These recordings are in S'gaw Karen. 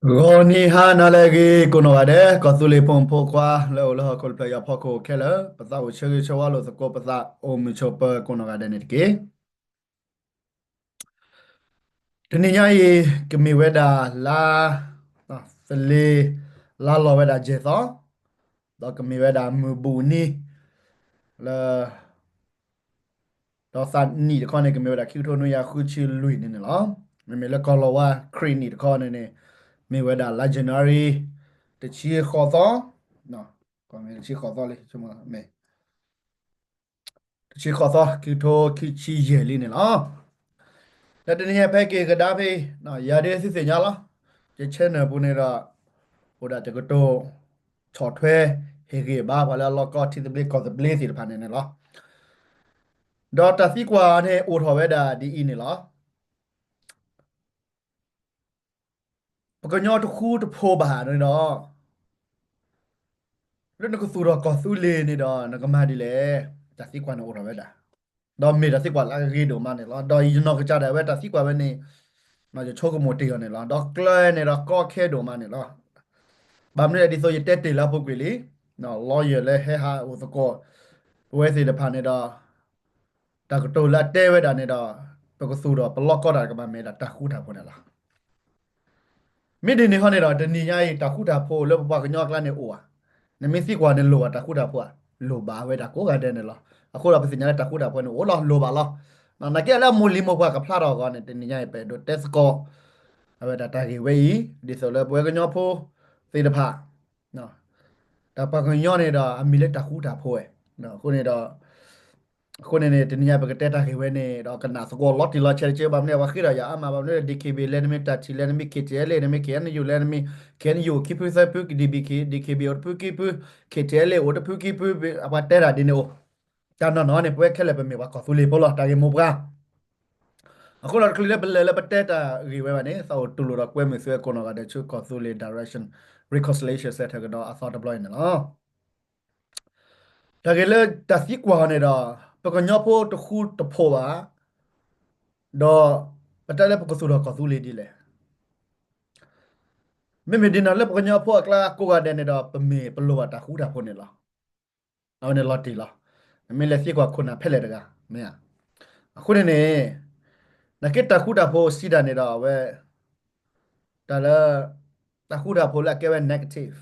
ဂီၤနံၤဟါနၤလၢအဂ့ၤ ကိးနီၢ်ဂၤဒဲး ကီၢ်သူလ့ၤဖိမုၣ်ဖိခွါ လၢအိၣ်လၢဟီၣ်ခိၣ်တဖျၢၣ်အံၤအဖီခိၣ်ခဲလၢာ် ပသးအိၣ်ဆၢဂ့ၤဆၢဝါလိာ်သကိး ပသးအိၣ်မုာ်ဆိးပၢၤကိးနီၢ်ဂၤဒဲးန့ၣ်တက့ၢ်. တနံၤညါအံၤ ကမ့ၢ်ဝဲဒၣ်လါ သလ့ၤ လါလီၤဝဲဒၣ်ယဲၢ်သီ, ဒီးကမ့ၢ်ဝဲဒၣ်မုၢ်ဘူၣ်နံၤ လၢ ဒီးသးနံၣ်တခီန့ၣ် ကမ့ၢ်ဝဲဒၣ်ခံကထိနွံယၤဃုဆံလွံၢ်န့ၣ်န့ၣ်လီၤ. မ့မ့ၢ်လၢကီၢ်လီၤဝါခရံာ်နံၣ်တခီန့ၣ်န့ၣ် မ့ၢ်ဝဲဒၣ်လါ January တဆံဃိးသီ, တဆံဃိးသီလံ, မ့ၢ် တဆံဃိးသီ ခံကထိခံဆံယဲၢ်လံန့ၣ်လီၤ. လၢတနံၤညါဖဲက့ၤကဒါဖဲ ယၤဒ်သုသ့ၣ်ညါလီၤ. ယ channel ပူၤန့ၣ်ဒီး အိၣ်ဒၣ်တကတိၤ ဆီၣ်ထွဲ ဟ့ၣ်ဂံၢ်ဘါ ပှၤလၢအလီၢ်ကီၢ်ထံသဘျ့ကီၢ်သဘျ့သ့ၣ်တဖၣ်န့ၣ်န့ၣ်လီၤ. ဒီးတၢ်သံကွၢ်န့ၣ်အိၣ်ထီၣ်ဝဲဒၣ်ဒ်အံၤန့ၣ်လီၤ. ပှၤကညီတဃူတဖိးဘၣ်န့ၣ်ဒီး လၢနကသူၣ်ထီၣ်ကီၢ်သူလ့ၤန့ၣ်ဒီး နကမၤဒ်လဲၣ်. တၢ်သံကွၢ်န့ၣ်အိၣ်ထီၣ်ဝဲဒၣ်, ဒီးမ့ၢ်တၢ်သံကွၢ်လၢအဂ့ၤဒိၣ်မးန့ၣ်လီၤ. ဒီးယနီၢ်ကစၢ်ဒၣ်ဝဲတၢ်သံကွၢ်ဝဲန့ၣ် ယဆိကမိၣ်တ့ၢ်အီၤန့ၣ်လီၤ. ဒီးကျၢၤန့ၣ်ဒီးကီခဲဒိၣ်မးန့ၣ်လီၤ. ဘၣ်မနုၤလဲၣ်ဒ်သိးယတဲတ့ၢ်လၢအပူၤကွံာ်လံ, lawyer လၢဟဲဟးအိၣ်သကိး ပဝဲသ့ၣ်တဖၣ်န့ၣ်ဒီး တၢ်ကတိၤလၢအတဲဝဲဒၣ်န့ၣ်ဒီး ပကသူၣ်ထီၣ်ပလီၢ်ကီၢ်တၢ်ကဘၣ်မ့ၢ်ဒၣ်တၢ်ဃူတၢ်ဖိးန့ၣ်လီၤ. မ့ၢ်ဒ်န့ၣ်ဟီန့ၣ်ဒီး တနံၤညါအံၤ တၢ်ဃူတၢ်ဖိးလၢပပှၤကညီအကျါန့ၣ်အိၣ်ဧါ. နမ့ၢ်သံကွၢ်န့ၣ်လိၣ်ဘၣ်တၢ်ဃူတၢ်ဖိးဧါ, လိၣ်ဘၣ်ဝဲဒၣ်ကိးဂၤဒဲးန့ၣ်လီၤ. အဃိဒီးပသ့ၣ်ညါလၢတၢ်ဃူတၢ်ဖိးန့ၣ်အိၣ်လီၤ လိၣ်ဘၣ်လီၤ. နာ်က့လၢအမိၢ်လံၤမိၢ်ပှၢ်ကဖျါထီၣ်အဂီၢ်န့ၣ် တနံၤညါအံၤ ပအဲၣ်ဒိးတဲသကိး အဝဲဒၣ်တၢ်ဂ့ၢ်ဝဲအံၤ ဒ်သိးလၢပဝဲကညီဖိသ့ၣ်တဖၣ် တၢ်ပှၤကညီန့ၣ်ဒီး အမံၤလၢတၢ်ဃူတၢ်ဖိးဝဲ, အဃိန့ၣ်ဒီး အဃိန့ၣ်န့ၣ် တနံၤညါပကတဲတၢ်ဂ့ၢ်ဝဲန့ၣ်ဒီး ကနၣ်သကိးလီၤတံၢ်လီၤဆဲးတက့ၢ်. ဘၣ်မနုၤပှၤဃ့ဒီးယၤအါမး, ဘၣ်မနုၤလၢ DKB လဲၣ်, နမ့ၢ်တၢ်ထံၣ်လဲၣ်, နမ့ၢ် KTLA လဲၣ်, နမ့ၢ် KNU လဲၣ်, နမ့ၢ် KNU အိၣ်ခံဖုသၢဖု, DKB, DKB အိၣ်တဖုခံဖု, KTLA အိၣ်တဖုခံဖု, ပှၤတဲတၢ်ဒ်န့ၣ်အိၣ်, တၢ်နီၢ်နီၢ်န့ၣ် ပဝဲခဲလၢာ်ပမ့ၢ်ပှၤကီၢ်သူလ့ၤဖိလီၤ, တၢ်ဂ့ၢ်မိၢ်ပှၢ် အဃိဒီးတချုးလၢပလဲၤလၢပတဲတၢ်ဂ့ၢ်ဝဲဘၣ်န့ၣ် သးအိၣ်တူၢ်လိာ်ဒီးကွဲမုာ်သုဝဲကိးနီၢ်ဂၤဒဲးဆူကီၢ်သူလ့ၤ Direction Reconciliation Center ကဒီးအသီတဘျီအံၤန့ၣ်လီၤ. တၢ်ဂ့ၢ်လၢတၢ်သံကွၢ်အီၤန့ၣ်ဒီး ပကညီဖိတဃူတဖိးဘၣ်, ဒီးပတဲလၢပကသူၣ်ထီၣ်ကီၢ်သူလ့ၤဒ်လဲၣ်. မ့မ့ၢ်ဒ်န့ၣ်လၢပကညီဖိအကျါကိးဂၤဒဲးန့ၣ်ဒီး ပမ့ၢ်ပလိၣ်ဘၣ်တၢ်ဃူတၢ်ဖိးန့ၣ်လီၤ. အဝဲန့ၣ်လီၤတံၢ်လီၤ. နမ့ၢ်လဲၤသံကွၢ်ခိၣ်နၢ်ဖဲလဲၣ်တဂၤ မ့ၢ်ဧါ. အဃိန့ၣ်န့ၣ် နာ်က့တၢ်ဃူတၢ်ဖိးစံးတၢ်န့ၣ်ဒီးအဝဲ တၢ်လၢ တၢ်ဃူတၢ်ဖိးလၢအကဲဝဲ negative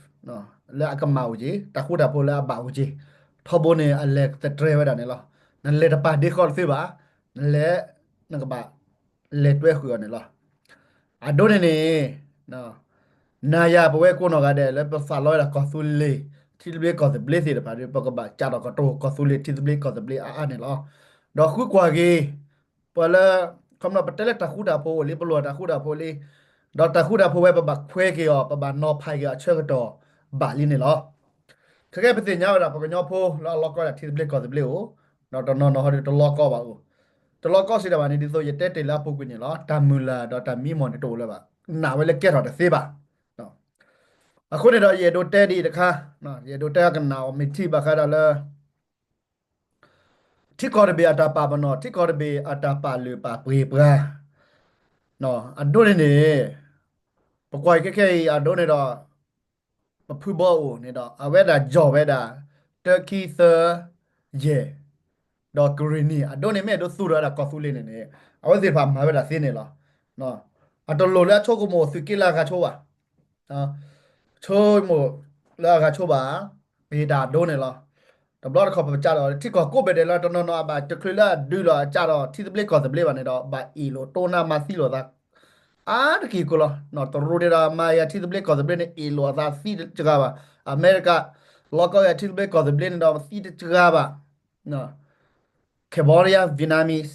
လၢအကမၣ်အိၣ်က့ၤ, တၢ်ဃူတၢ်ဖိးလၢအဘၣ်အိၣ်က့ၤ, ထီဘိန့ၣ် အလဲၤသတြဲၤဝဲဒၣ်န့ၣ်လီၤ. နလဲၤတပာ်ဒ့ဃီတသ့ဘၣ်, နလဲၤ နကဘၣ် လဲၤတွဲဃုာ်အီၤန့ၣ်လီၤ. အဒိန့ၣ်န့ၣ် နၤယၤပဝဲကိးနီၢ်ဂၤဒဲးလၢပသးလီဝဲဒၣ်ကီၢ်သူလ့ၤ ထံသဘျ့ကီၢ်သဘျ့သ့ၣ်တဖၣ်ဒီး ပကဘၣ်ကးထီၣ်ကတိၤကီၢ်သူလ့ၤထံသဘျ့ကီၢ်သဘျ့အါအါန့ၣ်လီၤ. ဒီးဃုကွၢ်က့ၤ ပှၤလၢ ခီမ့ၢ်ပတဲလၢတၢ်ဃူတၢ်ဖိးအိၣ်လံ ပလိၣ်တၢ်ဃူတၢ်ဖိးလံ, ဒီးတၢ်ဃူတၢ်ဖိးဝဲပဘၣ်ခွဲက့ၤအီၤ ပဘၣ်နီၤဖးက့ၤအီၤအဆၢကတီၢ်ဘၣ်လံန့ၣ်လီၤ. ခဲကဲပသ့ၣ်ညါဝဲဒၣ်ပကညီဖိလၢအလီၢ်ကီၢ်ဒၣ်ထံသဘျ့ကီၢ်သဘျ့အိၣ်, ဒီးတနီၤနီၤဟီဒီးတလီၢ်ကီၢ်ဘၣ်အိၣ်, တလီၢ်ကီၢ်စံးဒၣ်ဘၣ်န့ၣ် ဒ်သိးယတဲတ့ၢ်လၢအပူၤကွံာ်န့ၣ်လီၤ. တၢ်မုၢ်လၢ်ဒီးတၢ်မံမီၢ်န့ၣ်တအိၣ်လၢၤဘၣ်, နာ်ဝဲလၢကဲထီၣ်တသ့ဘၣ်. အဃိန့ၣ်ဒီးယအဲၣ်ဒိးတဲဒ်အံၤတခါ, ယအဲၣ်ဒိးတဲအကနၣ်အီၤမ့ၢ်ထံဘၣ်ဃးဒီးလၢ ထံကီၢ်တဘ့ၣ်အတၢ်ပာ်ပနီၣ် ထံကီၢ်တဘ့ၣ်အတၢ်ပာ်လုၢ်ပာ်ပှ့ၤပှၤ, အဒိန့ၣ်န့ၣ် ပကွၢ်အံၤခဲခဲအံၤ အဒိန့ၣ်ဒီး ပဖုဘီအိၣ်န့ၣ်ဒီး အဝဲဒၣ်ယီၢ်ဝဲဒၣ် တၢခံသၢယဲၢ် ဒီးကရံၣ်နံၣ် အဒိန့ၣ်မ့ၢ်အဲၣ်ဒိးသူၣ်ထီၣ်ဝဲဒၣ်ကီၢ်သူလ့ၤန့ၣ်န့ၣ် အဝဲသ့ၣ်တဖၣ်မၤဝဲဒၣ်သ့န့ၣ်လီၤ. အတလိၣ်လၢအဆိကမိၣ်သုးက့လၢအဂၤဆိဘၣ် ဆိကမိၣ်လၢအဂၤဆိဘၣ်, ပဟ့ၣ်တၢ်အဒိန့ၣ်လီၤ. တဘျီတခီၣ်ပကးဒီး ထံကီၢ်ကိးဘ့ၣ်ဒဲးလၢတနီၤနီၤအဘၣ်တချုးလၢအဒုးလီၤအကးဒီး ထံသဘျ့ကီၢ်သဘျ့ဘၣ်န့ၣ်ဒီး ဘၣ်အ့ၣ်လိာ်တိၢ်နါမၤသံလိာ်သး အါတက့ၢ်ကီးလီၤ. တရူးန့ၣ်ဒီးမၤယၤထံသဘျ့ကီၢ်သဘျ့န့ၣ် အ့ၣ်လိာ်အသးသံတဂၤဘၣ်. အမဲရကၤ လီၤကီၢ်ယၤထံသဘျ့ကီၢ်သဘျ့န့ၣ်ဒီး သံတဂၤဘၣ်. Cambodia, Vietnamese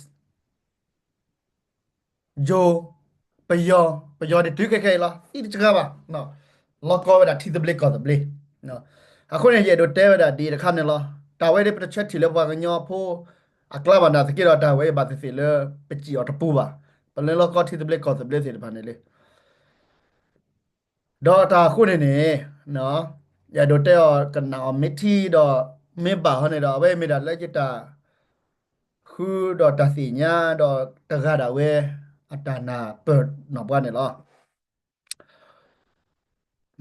ယိၤ, ပယီၤ, ပယီၤန့ၣ်တုၤခဲခဲအံၤလီၤ သံတစှၤဘၣ်, လီၤကီဝဲဒၣ်ထံသဘျ့ကီၢ်သဘျ့. အဃိန့ၣ် ယအဲၣ်ဒိးတဲဝဲဒၣ်ဒ်တခါန့ၣ်လီၤ. တၢ်ဝဲဒၣ်ပတဆၢထံၣ်လၢပှၤကညီဖိအကျါဘၣ်နာ်သက့ဒီး တၢ်ဝဲအံၤဘၣ်သ့ၣ်သ့ၣ်လၢ ပစံၣ်အီၤတပူၤဘၣ်. ပလၢလီၤကီထံသဘျ့ကီၢ်သဘျ့သ့ၣ်တဖၣ်န့ၣ်လံ ဒီးတၢ်အဃိန့ၣ်န့ၣ် ယအဲၣ်ဒိးတဲအီၤကနၣ်အီၤမ့ၢ်ထံဒီး မ့ၢ်ဘၣ်ဟီန့ၣ်ဒီး အဝဲမ့ၢ်ဒၣ်လၢယတၢ်ဃုဒီးတၢ်သ့ၣ်ညါဒီးတဂၤဒၣ်ဝဲ အတၢ်နၢ်ပၢၢ်နီၢ်ပှၤန့ၣ်လီၤ.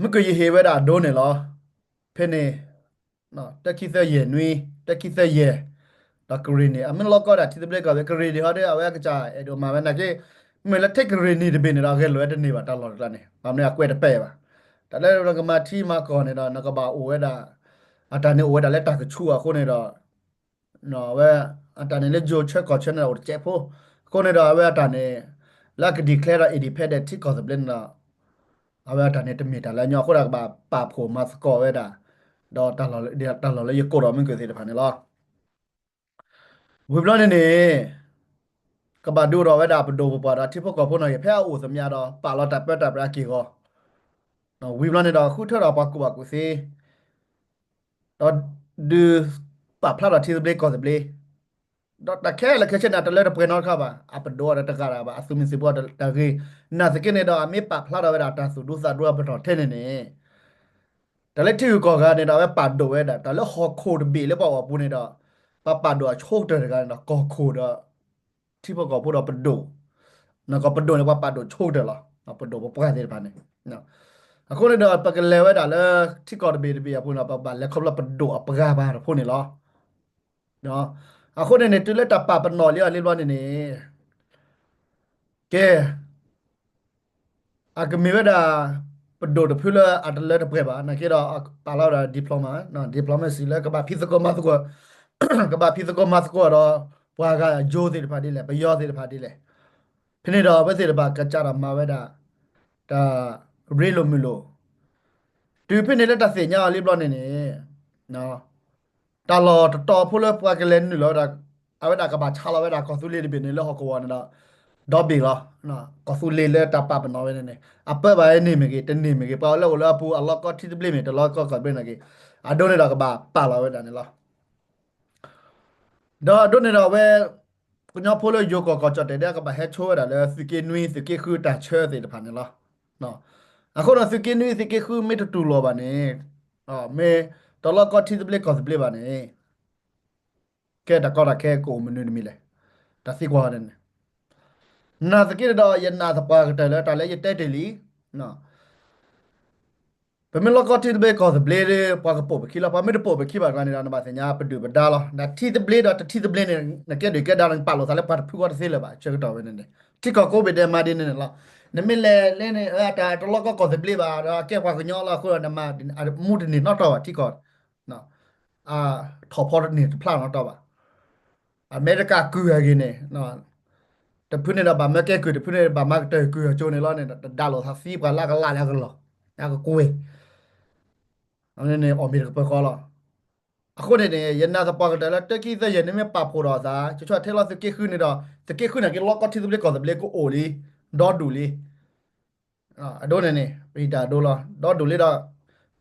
မုၢ်ကယဟ့ၣ်ဝဲဒၣ်အဒိန့ၣ်လီၤ. ဖဲန့ၣ် တၢခံသၢယဲၢ်နွံ, တၢခံသၢယဲၢ်, ဒီးကရ့ၣ်နံၣ် အမ့ၢ်လီၢ်ကီၢ်ဒၣ်ထံသဘျ့ကီၢ်သဘျ့ ကရ့ၣ်နံၣ်ဟီဒီး အဝဲအကစၢ်အဲၣ်ဒိးမၤဝဲနာ်က့, မ့ၢ်လၢထဲကရ့ၣ်နံၣ်တဘ့ၣ်န့ၣ်ဒီး အဂဲၤလိာ်ဝဲတန့ၢ်ဘၣ်တၢ်လီၢ်တကျါန့ၣ်, ဘၣ်မနုၤအကွဲးတပဲာ်ဘၣ်. တၢ်လၢနကမၤထံမၤကီၢ်န့ၣ်ဒီး နကဘၣ်အိၣ်ဝဲဒၣ်, အတၢ်န့ၣ်အိၣ်ဝဲဒၣ်လၢတၢ်ကဆူးအဃိန့ၣ်ဒီး အဝဲအတၢ်န့ၣ်လၢယိၤဆၢကီၢ်ဆၢန့ၣ်အိၣ်တစဲးဖိ, အဃိန့ၣ်ဒီးအဝဲအတၢ်န့ၣ် လၢအက declare ဒီး independent ထံကီၢ်သဘျ့န့ၣ်ဒီး အဝဲအတၢ်န့ၣ်တမ့ၢ်တၢ်လၢအညီအဃိဒီး ကဘၣ်ပာ်ဖှိၣ်မၤသကိးဝဲဒၣ်, ဒီးတၢ်လီၢ်လၢယကိးဒီးမုၢ်ကသ့ၣ်တဖၣ်န့ၣ်လီၤ. ဝံၤဘျီန့ၣ်န့ၣ် ကဘၣ်ဒုးအိၣ်ထီၣ်ဝဲဒၣ်ပဒိၣ်ပပှၢ်ဒီးထံဖိကီၢ်ဖိန့ၣ်ဂ့ၤ ဖဲအအိၣ်သမျးဒီး ပာ်လီၤတၢ်ပၢတၢ်ပြးက့ၢ်ဂီၤ, ဝံၤဘျီန့ၣ်ဒီး ဃုထၢထီၣ်ပှၤကူၣ်ဘၣ်ကူၣ်သ့ ဒီးဒုးပာ်ဖျါထီၣ်ထံသဘျ့ကီၢ်သဘျ့, ဒီးတၢ်ခဲလၢာ်ခဲဆ့န့ၣ် တလၢတပှဲၤနီတခါဘၣ်, အပဒိၣ်အီၤဒီးတဂၤတဂၤဘၣ်, အသုးမုၢ်သံၣ်ဘိအီၤတဂၤ, နာ်သက့န့ၣ်ဒီး အမ့ၢ်ပာ်ဖျါထီၣ်ဝဲဒၣ်တၢ်သူၣ်ဒူသးဒူအပတီၢ်ထဲန့ၣ်န့ၣ် တၢ်လၢထံဂုၤကီၢ်ဂၤန့ၣ်ဒီး အဝဲပာ်ဒိၣ်ဝဲဒၣ်, တၢ်လၢဟီၣ်ခိၣ်တဘ့ၣ်လၢပှၤအိၣ်ပူၤန့ၣ်ဒီး ပှၤပာ်ဒိၣ်အဆိကတၢၢ်တဂၤန့ၣ်ဒီး ကီၢ်ခိၣ်ဒီး ထံဖိကီၢ်ဖိဒီးပဒိၣ်, နကီၢ်ပဒိၣ်န့ၣ် ပှၤပာ်ဒိၣ်ဆိကတၢၢ်လီၤ, ပဒိၣ်ပပှၢ်သ့ၣ်တဖၣ်န့ၣ်, အဃိန့ၣ်ဒီး ပကလဲၤဝဲဒၣ်လၢထံကီၢ်တဘ့ၣ်တဘ့ၣ်အပူၤန့ၣ် ပဘၣ်လဲၤခီဖျိပဒိၣ်အပှၤဘၣ်တဖိန့ၣ်လီၤ. အဃိန့ၣ်န့ၣ် တုၤလၢတၢ်ပာ်ပနီၣ်လံအီၤလံဘျီန့ၣ်န့ၣ်, ကဲ အကမ့ၢ်ဝဲဒၣ် ပဒိၣ်တဖုလၢအတလၢတပှဲၤဘၣ်, နာ်က့ဒီး ပာ်လီၤဝဲဒၣ် diploma, diploma စံးလၢကဘၣ်ဖံးသကိးမၤသကိး, ကဘၣ်ဖံးသကိးမၤသကိးဒီး ပှၤဂၤယိၤသ့ၣ်တဖၣ်ဒ်လဲၣ်, ပယီၤသ့ၣ်တဖၣ်ဒ်လဲၣ်. ဖဲန့ၣ်ဒီး အဝဲသ့ၣ်တဖၣ်ကစးဒီးမၤဝဲဒၣ် တၢ်ရ့လိာ်မုာ်လိာ်, တုၤဖဲန့ၣ်လၢတၢ်သ့ၣ်ညါအီၤလံဘျီန့ၣ်န့ၣ် တၢ်လီၢ်တတီၤဖိလၢပှၤကလဲၤနုာ်လီၤဝဲဒၣ်, အဝဲဒၣ်ကဘၣ်ဆါလီၤဝဲဒၣ်ကီၢ်သူလ့ၤတဘ့ၣ်န့ၣ်လၢဟီၣ်ကဝီၤန့ၣ်ဒီး ဒီဘ့ၣ်လီၤ. ကီၢ်သူလ့ၤလၢတၢ်ပာ်ပနီၣ်ဝဲန့ၣ်န့ၣ် အပၢဘၣ်န့ၢ်မ့ၢ်ဂ့ၤ တန့ၢ်မ့ၢ်ဂ့ၤ ပှၤလၢအိၣ်လၢအပူၤ အလီၢ်ကီၢ်ထံသဘျ့မ့ၢ် တလီၢ်ကီၢ်ကီၢ်သဘျ့န့ၣ်ဂ့ၤ, အဒိန့ၣ်ဒီးကဘၣ်ပာ်လီၤဝဲဒၣ်န့ၣ်လီၤ. ဒီးအဒိန့ၣ်ဒီးအဝဲ ကညီဖိလၢယိၤကီၢ်ကီၢ်ကၠီၣ်တဲာ်ဒဲး ကဘၣ်ဟဲဆိဝဲဒၣ်လၢသုးက့နွံ သုးက့ဃုတၢ်ဆၢသ့ၣ်တဖၣ်န့ၣ်လီၤ. အဃိဒီးသုးက့နွံ သုးက့ဃုမ့ၢ်တတူၢ်လိာ်ဘၣ်န့ၣ်, မ့ၢ်တလီၢ်ကီၢ်ထံသဘျ့ကီၢ်သဘျ့ဘၣ်န့ၣ်, ကဲတၢ်ကီတၢ်ခဲကအိၣ်မနုၤတမံၤလဲၣ်, တၢ်သံကွၢ်န့ၣ်န့ၣ်, နာ်သက့ဒီး ယနာ်သပှၢ်ကတၢၢ်လၢတၢ်လၢယတဲတ့ၢ်လံ ပမ့ၢ်လီၢ်ကီၢ်ထံသဘျ့ကီၢ်သဘျ့ဒီး ပှၤကပိာ်ပခံလီၤ. ပှၤမ့ၢ်တပိာ်ပခံဘၣ်တဂၤန့ၣ်ဒီး နဘၣ်သ့ၣ်ညါပဒုၣ်ပဒါလီၤ. ဒီးထံသဘျ့ဒီးတထံသဘျ့န့ၣ် နကဲဒုၣ်ကဲဒါဒီး နပာ်လိာ်သးလၢပှၤတဖုဃီတသ့လၢၤဘၣ် ဆၢကတီၢ်ဝဲန့ၣ်န့ၣ် ထံကီၢ်ကိးဘ့ၣ်ဒဲးမၤဒ်န့ၣ်န့ၣ်လီၤ. နမ့ၢ်လဲၤလၢန့ၣ် တၢ်တလီၢ်ကီၢ်ကီၢ်သဘျ့ဘၣ်ဒီး ကဲပှၤကညီလီၤအဃိဒီး နမၤမူတန့ၢ်နီတီဘၣ် ထံကီၢ် ထီၣ်ဖီတန့ၢ်တဖျါနီတီဘၣ်. အမဲရကၤကုၢ်အဂ့ၢ်န့ၣ် တဖုန့ၣ်ဒီးဘၣ်မၢကဲကုၢ် တဖုန့ၣ်ဘၣ်မၤကတၢၢ်ကုၢ်အကၠိန့ၣ်လီၤန့ၣ် တဒါလိာ်သးသံပှၤလၢအကလးလၢအကလီၢ် အကကွဲၢ် အန့ၣ်အီၣ်မ့ၤတကပၢၤဃီလီၤ. အဃိန့ၣ်န့ၣ် ယနာ်သပှၢ်ကတၢၢ်လၢ တၢခံသၢယဲၢ်န့ၣ်မ့ၢ်ပာ်ဖှိၣ်ဒီးအသး ကဆီထဲလီၤသုးက့ဃုန့ၣ်ဒီး သုးက့ဃုန့ၣ်က့ၤ လီၢ်ကီၢ်ထံသဘျ့ကီၢ်သဘျ့ကအိၣ်လံ ဒီဒူၣ်လံ အဒိန့ၣ်န့ၣ် ပဟံးတၢ်အဒိလီၤ ဒီဒူၣ်လံဒီး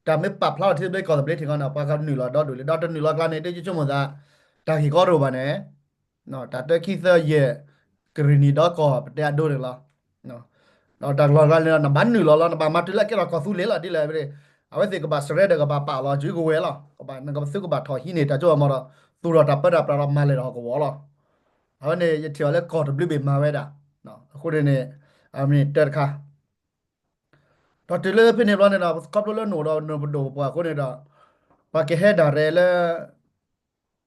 တၢ်မ့ၢ်ပာ်ဖျါထီၣ်ထံသဘျ့ကီၢ်သဘျ့ထံကီၢ်န့ၣ် ပှၤကနုာ်လီၤဒီဒူၣ်လံ ဒီးတနုာ်လီၤကျါန့ၣ် တဆိကမိၣ်သး တၢ်ဂ့ၢ်ကီတအိၣ်ဘၣ်န့ၣ် တၢ်တၢခံသၢယဲၢ် ကရ့ၣ်နံၣ်ဒီကီၢ်ပတဲအဒိန့ၣ်လီၤ. ဒီးတၢ်လီၢ်ကျါန့ၣ်ဒီး နဘၣ်နုာ်လီၤလီၤ နဘၣ်မၤတုၤလၢအကဲထီၣ်ကီၢ်သူလ့ၤလီၤ ဒ်လဲၣ် အဝဲသ့ၣ်ကဘၣ်စရဲဒီးကဘၣ်ပာ်လီၤ စုကဝဲၤလီၤ ကဘၣ်နကသုကဘၣ်ထီၣ်ဟံးန့ၢ်တၢ်ကၠိအမီၤဒီး သူၣ်ထီၣ်တၢ်ပၢတၢ်ပြးဒီးမၤလဲၢ်ဒီးဟီၣ်ကဝီၤလီၤ. အဝဲန့ၣ် ယထံၣ်အီၤလၢကီၢ်တဘျုးဘ့ၣ်မၤဝဲဒၣ် အဃိန့ၣ်န့ၣ် အမ့ၢ်တၢတခါ ဒီးတုၤလၢဖဲန့ၣ်ဘျီန့ၣ်ဒီး ခီဖျိလၢနအိၣ်ဒီးနပဒိၣ်ပပှၢ်အဃိန့ၣ်ဒီး ပှၤကဟဲဒၣ်ရဲလၢ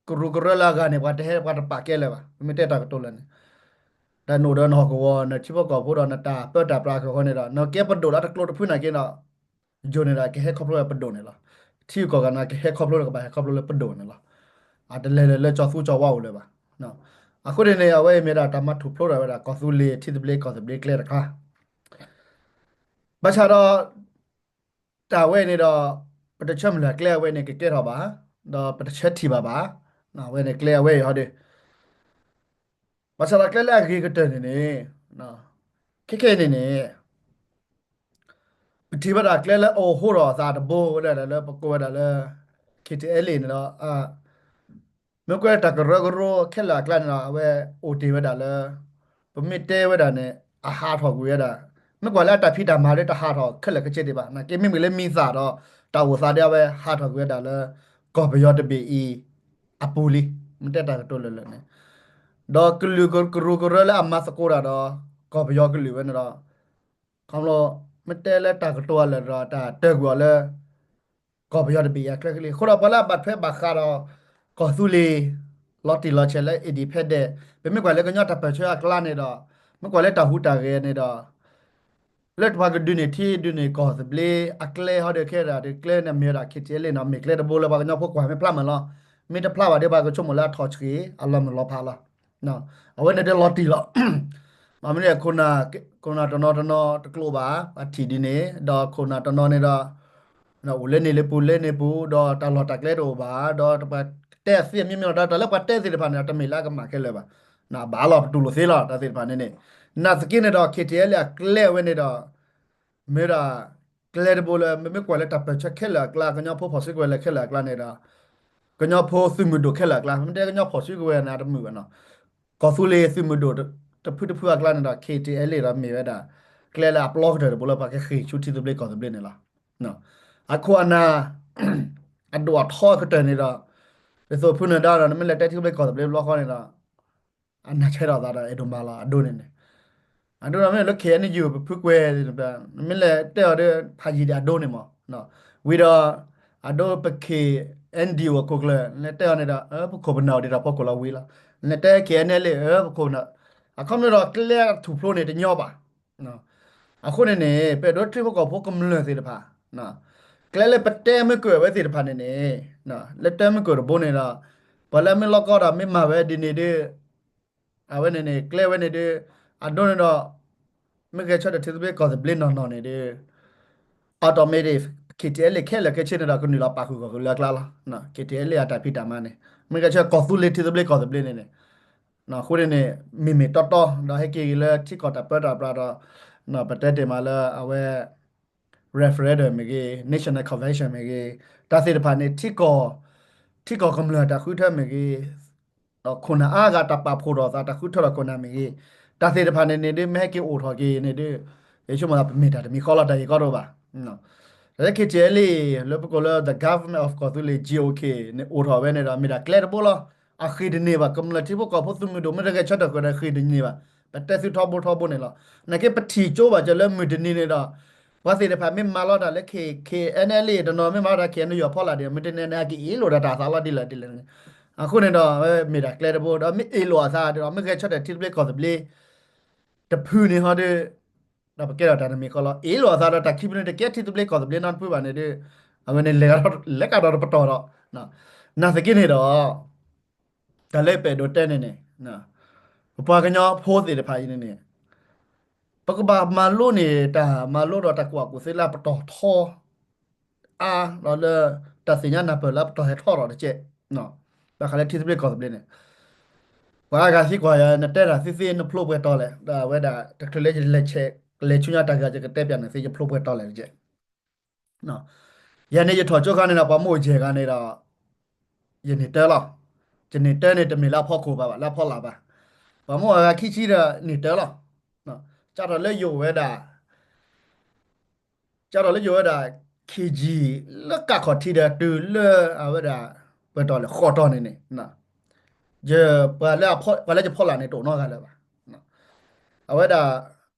ကရူၢ်ကရၢလၢအဂၤန့ၣ် ပှၤတဟဲပှၤတပာ်ကဲလၢၤဘၣ် ပမ့ၢ်တဲတၢ်ကတိၤလၢာ်န့ၣ် ဒီးနအိၣ်ဒီးနဟီၣ်ကဝီၤ နထံဖိကီၢ်ဖိဒီးနတၢ်ပၢတၢ်ပြးကဃီန့ၣ်ဒီး နကဲပဒိၣ်လၢတကျိတဖုနာ်က့ဒီး ယိၤန့ၣ်ဒီးကဟဲခီဖျိလၢပဒိၣ်န့ၣ်လီၤ. ထံဂုၤကီၢ်ဂၤန့ၣ်ကဟဲခီဖျိလၢကဘၣ်ဟဲခီဖျိလၢပဒိၣ်န့ၣ်လီၤ. အတလဲၤလၢလၢကၠီသူကၠီဝါအိၣ်လၢၤဘၣ်. အဃိန့ၣ်န့ၣ် အဝဲအံၤမ့ၢ်ဒၣ်တၢ်မၤထူၣ်ဖျိထီၣ်ဝဲဒၣ် ကီၢ်သူလ့ၤထံသဘျ့ကီၢ်သဘျ့ကျဲတခါ ဘၣ်ဆၣ်ဒီး တၢ်ဝဲန့ၣ်ဒီး ပတဆၢမုၢ်လၢ်ကျဲအဝဲန့ၣ်ကကဲထီၣ်ဘၣ်, ဒီးပတဆၢထံၣ်ဘၣ်ဘၣ်. အဝဲန့ၣ်ကျဲအဝဲအံၤဟီဒီး ဘၣ်ဆၣ်ဒီးကျဲလၢအဂ့ၤကတၢၢ်န့ၣ်န့ၣ် ခဲခဲအံၤန့ၣ်န့ၣ် ပထံၣ်ဝဲဒၣ်ကျဲလၢအအိၣ်ဟိထီၣ်အသးတဘိဝဲဒၣ်လၢပကိးဝဲဒၣ်လၢ KTLA န့ၣ်ဒီး မ့ၢ်ကွၢ်တၢ်ကရၢကရိခဲလၢာ်အကျါန့ၣ်ဒီး အဝဲအိၣ်တ့ၢ်ဝဲဒၣ်လၢ ပမ့ၢ်တဲဝဲဒၣ်န့ၣ် အဟးထီၣ်ကွံာ်ဝဲဒၣ် မ့ၢ်ကွၢ်လၢအတၢ်ဖံးတၢ်မၤဒီးတဟးထီၣ်ခဲလၢာ်ခဲဆ့ဒံးဘၣ် နာ်က့မ့မ့ၢ်လၢမံသးဒီး တၢ်အိၣ်သးဒီးအဝဲဟးထီၣ်ကွံာ်ဝဲဒၣ်လၢ ကီၢ်ပယီၤတဘ့ၣ်အံၤ အပူၤလံ မ့ၢ်တဲတၢ်ကတိၤလၢာ်လၢာ်န့ၣ် ဒီးကလုာ်ကရူၢ်ကရၢလၢအမၤသကိးတၢ်ဒီး ကီၢ်ပယီၤကလုာ်ဝဲန့ၣ်ဒီး ခီဖျိ မ့ၢ်တဲလၢတၢ်ကတိၤအလၢာ်ဒီး တၢ်တၢၢ်ကွံာ်အီၤလၢ ကီၢ်ပယီၤတဘ့ၣ်အကျဲကလံၤ. အဃိဒီးပှၤလၢအဘၣ်ထွဲဘၣ်ဃးဒီး ကီၢ်သူလ့ၤ လီၤတံၢ်လီၤဆဲးလၢ independent ပမ့ၢ်ကွၢ်လၢကညီတၢ်ပၢၢ်ဆၢအကျါန့ၣ်ဒီး မ့ၢ်ကွၢ်လၢတၢ်ဟူးတၢ်ဂဲၤန့ၣ်ဒီး လၢပှၤကဒုးန့ၢ်ထံဒုးန့ၢ်ကီၢ်သဘျ့အကျဲဟီဒီး ခဲဒၣ်ဒီးကျဲန့ၣ်မ့ၢ်ဝဲဒၣ် KTLA န့ၣ် မ့ၢ်ကျဲတဘိလၢပှၤကညီဖိကွၢ်မ့ၢ်ဖျါမးလီၤ. မ့ၢ်တဖျါဘၣ်ဒီး ပှၤကဆိကမိၣ်လၢအထီၣ်ဆှံအလီၤမုၢ်လီၤဖးလီၤ. အဝဲန့ၣ်ဒီးလီၤတံၢ်လီၤ. ဘၣ်မနုၤလဲၣ် ခိၣ်နၢ်တနီၤတနီၤတကျိာ်ဘၣ်, ပှၤထံၣ်ဒ်န့ၣ် ဒီးခိၣ်နၢ်တနီၤန့ၣ်ဒီး အိၣ်လၢန့ၣ်လၢပူၤလၢန့ၣ်ပူၤ ဒီးတၢ်လီၢ်တၢ်ကျဲတအိၣ်ဘၣ်, ဒီးပှၤတဲသ့မ့ၢ်မ့ၢ်လီၤ ဒီးတၢ်လၢပှၤတဲသ့ၣ်တဖၣ်န့ၣ်ဒီး တမ့ၢ်လၢအကမၣ်ခဲလၢာ်ဘၣ်. ဘၣ်လီၤ ပတူၢ်လိာ်သ့လီၤ တၢ်သ့ၣ်တဖၣ်န့ၣ်န့ၣ်. နာ်သက့န့ၣ်ဒီး KTLA အကျဲဝဲန့ၣ်ဒီး မ့ၢ်ဒၣ် ကျဲတဘိလၢ မ့မ့ၢ်ကွၢ်လၢတၢ်ပၢၢ်ဆၢခဲလၢာ်အကျါ ကညီဖိဖီၣ်စုကဝဲၤလၢခဲလၢာ်အကျါန့ၣ်ဒီး ကညီဖိသုးမုၢ်ဒိၣ်ခဲလၢာ်အကျါ မ့ၢ်တဲကညီဖီၣ်စုကဝဲၤန့ၣ် တမုာ်ဘၣ်နီၤ. ကီၢ်သူလ့ၤသုးမုၢ်ဒိၣ်တဖုတဖုအကျါန့ၣ်ဒီး KTLA ဒီးမ့ၢ်ဝဲဒၣ် ကျဲလၢအပျီကတၢၢ်တဘိလၢပှၤကဃ့ၢ်ဆူထံသဘျ့ကီၢ်သဘျ့န့ၣ်လီၤ. အခိၣ်အနၢ် အဒိၣ်အထီအကတၢၢ်န့ၣ်ဒီး ဒ်သိးဖုနၢၤဒါဒီး နမ့ၢ်လဲၤတဲထံသဘျ့ကီၢ်သဘျ့တဘျီဃီန့ၣ်ဒီး အနၢ်ဆဲးထီၣ်သးဒီး အဲၣ်ဒိးမၤလီၤ အဒိန့ၣ်န့ၣ်. အဒိန့ၣ်မ့ၢ်လၢ KNU ပဖုကွဲၤ နမ့ၢ်လဲၤတဲအီၤဒီး ဖးယံၤဒံးအဒိန့ၣ်မး. ဝံၤဒီး အဒိပ KNDO အခိၣ်ကျၢၢ် လဲၤတဲအီၤန့ၣ်ဒီး ပခိၣ်ပနၢ်အိၣ်ဒံးဒီးဖီခိၣ်လီၤဝံၤလီၤ. လဲၤတဲ KNLA ပခိၣ်ပနၢ် အခီပညီဒီးကျဲထူၣ်ဖျိန့ၣ်တညီဘၣ်. အဃိန့ၣ်န့ၣ် ပအဲၣ်ဒိးထံဖိကီၢ်ဖိကမျၢၢ်သ့ၣ်တဖၣ် ကျဲလၢပတဲမုၢ်ကွၢ်ဝဲသ့ၣ်တဖၣ်န့ၣ်န့ၣ် လၢတဲမုၢ်ကွၢ်တဘိန့ၣ်ဒီး ပှၤလၢမ့ၢ်လီၢ်ကီဒီးမ့ၢ်မၤဝဲဒ်န့ၣ်ဒီး အဝဲန့ၣ်န့ၣ် ကျဲဝဲန့ၣ်ဒီး အဒိန့ၣ်ဒီး မ့ၢ်ဂဲၤဆၢထၢၣ်ထံသဘျ့ကီၢ်သဘျ့နီၢ်နီၢ်န့ၣ်ဒီး automatic KTLA ခဲလၢာ်ခဲဆ့န့ၣ်ဒီး ကနုာ်လီၤပာ်ဃုာ်ကီၢ်ဃုာ်လၢအကျါလီၤ. KTLA အတၢ်ဖံးတၢ်မၤန့ၣ် မ့ၢ်ဂဲၤဆၢကီၢ်သူလ့ၤထံသဘျ့ကီၢ်သဘျ့န့ၣ်န့ၣ် အဃိန့ၣ်န့ၣ် မ့မ့ၢ်တီတီ ဒီးဟဲက့ၤဂ့ၤလၢထံကီၢ်တၢ်ပၢတၢ်ပြးဒီး ပတဲတ့ၢ်မးလၢအဝဲ referendum မ့ၢ်ဂ့ၤ National Convention မ့ၢ်ဂ့ၤ တၢ်သ့ၣ်တဖၣ်န့ၣ် ထံကီၢ် ထံကီၢ်ကမျၢၢ်တၢ်ဃုထၢမ့ၢ်ဂ့ၤ ခိၣ်နၢ်အါဂၤတၢ်ပာ်ဖှိၣ်ထီၣ်သး တၢ်ဃုထၢထီၣ်ခိၣ်နၢ်မ့ၢ်ဂ့ၤ တၢ်သ့ၣ်တဖၣ်န့ၣ်န့ၣ်ဒီး မ့ၢ်ဟဲက့ၤအိၣ်ထီၣ်က့ၤန့ၣ်ဒီး ယဆိကမိၣ်သးပမ့ၢ်တၢ်တမံၤဃီလီၤ တၢ်ဂ့ၢ်ကီတအိၣ်ဘၣ်. တၢ်လၢ KTLA လၢပကိးလၢ The Government of ကီၢ်သူလ့ၤ GOK န့ၣ် အိၣ်ထီၣ်ဝဲန့ၣ်ဒီး မ့ၢ်ဒၣ်ကျဲတဘိလီၤ. အဃ့ၢ်တန့ၢ်ဘၣ် ကမျၢၢ်ထံဖိကီၢ်ဖိသုးမုၢ်ဒိၣ် မ့ၢ်တဂဲၤဆၢထၢၣ်ဃုာ်ဒီးဃ့ၢ်တန့ၢ်ဘၣ်. ပတဲသုထီဘိထီဘိန့ၣ်လီၤ. နာ်က့ပထံၣ်ကၠိဘၣ်စၢၤလၢမုၢ်တနံၤန့ၣ်ဒီး ပှၤသ့ၣ်တဖၣ်မ့ၢ်မၤလီၤတၢ်လၢ K-, KNLA တနီၤ မ့ၢ်မၤလီၤတၢ် KNU အဖီလာ်ဒီး မုၢ်တနံၤန့ၣ် အက့ၤအ့ၣ်လိာ်ဒီးတၢ်သးလီၤဒ်လဲၣ်ဒ်လဲၣ်န့ၣ်. အဃိန့ၣ်ဒီး မ့ၢ်ဒၣ်ကျဲတဘိ ဒီးမ့ၢ်အ့ၣ်လိာ်အသးဒီး မ့ၢ်ဂဲၤဆၢထၢၣ်ထံသဘျ့ကီၢ်သဘျ့ တဖုန့ၣ်ဟီဒီး ဒီးပကဲထီၣ်တၢ်တမံၤဃီလီၤ. အ့ၣ်လိာ်အသးဒီးတၢ်ခံဖုန့ၣ် တကဲထံသဘျ့ကီၢ်သဘျ့နီတဖုဘၣ်န့ၣ်ဒီး အဝဲန့ၣ် လဲၤကဒီးတပတီၢ်ဒီး နာ်သက့န့ၣ်ဒီး တၢ်လၢပအဲၣ်ဒိးတဲန့ၣ်န့ၣ် ပပှၤကညီဖိသ့ၣ်တဖၣ်အံၤန့ၣ်န့ၣ် ပကဘၣ်မၤလိန့ၢ် တၢ်မၤလိဒီးတၢ်ကူၣ်ဘၣ်ကူၣ်သ့လၢအပတီၢ်ထီ အါ ဒီးလၢ တၢ်သ့ၣ်ညါနၢ်ပၢၢ်လၢအပတီၢ်ဟဲထီထီၣ်တကဲး ဘၣ်ဃးလၢထံသဘျ့ကီၢ်သဘျ့န့ၣ် ပှၤအါဂၤသံကွၢ်ယၤ နတဲတၢ်သ့သ့ နဖျိပှဲၤတီၤလဲၣ်, ဒီးအဝဲဒၣ် တချုးလၢယလဲၤဆဲး ကလဲၤဆူညါတၢ်ဂ့ၢ် ယကတဲပျးနၤသ့ ယဖျိပှဲၤတီၤလဲၣ်တကဲး. ယၤန့ၣ်ယထီၣ်ကၠိခါန့ၣ်ဒီး ပှၤမိၢ်ယဲၢ်ဂၤန့ၣ်ဒီး ယန့ၢ်တၢလီၤ. ယန့ၢ်တၢန့ၣ် တမ့ၢ်လၢအဖီခိၣ်ဘၣ်ဘၣ် လၢအဖီလာ်ဘၣ်. ပှၤမိၢ်အဂၤခံဆံဒီးန့ၢ်တၢလီၤ. ကၢ်ထီၣ်လၢယအိၣ်ဝဲဒၣ် ကၢ်ထီၣ်လၢယအိၣ်ဝဲဒၣ် KG လၢကးခီၣ်ထံးဒီးတုၤလၢအဝဲဒၣ် ပှဲၤတီၤလဲၣ် ဃိးတီၤန့ၣ်န့ၣ် ယ ပှၤလၢ ပှၤလၢယဖီလာ်န့ၣ် တအိၣ်နီတဂၤလၢၤဘၣ်. အဝဲဒၣ်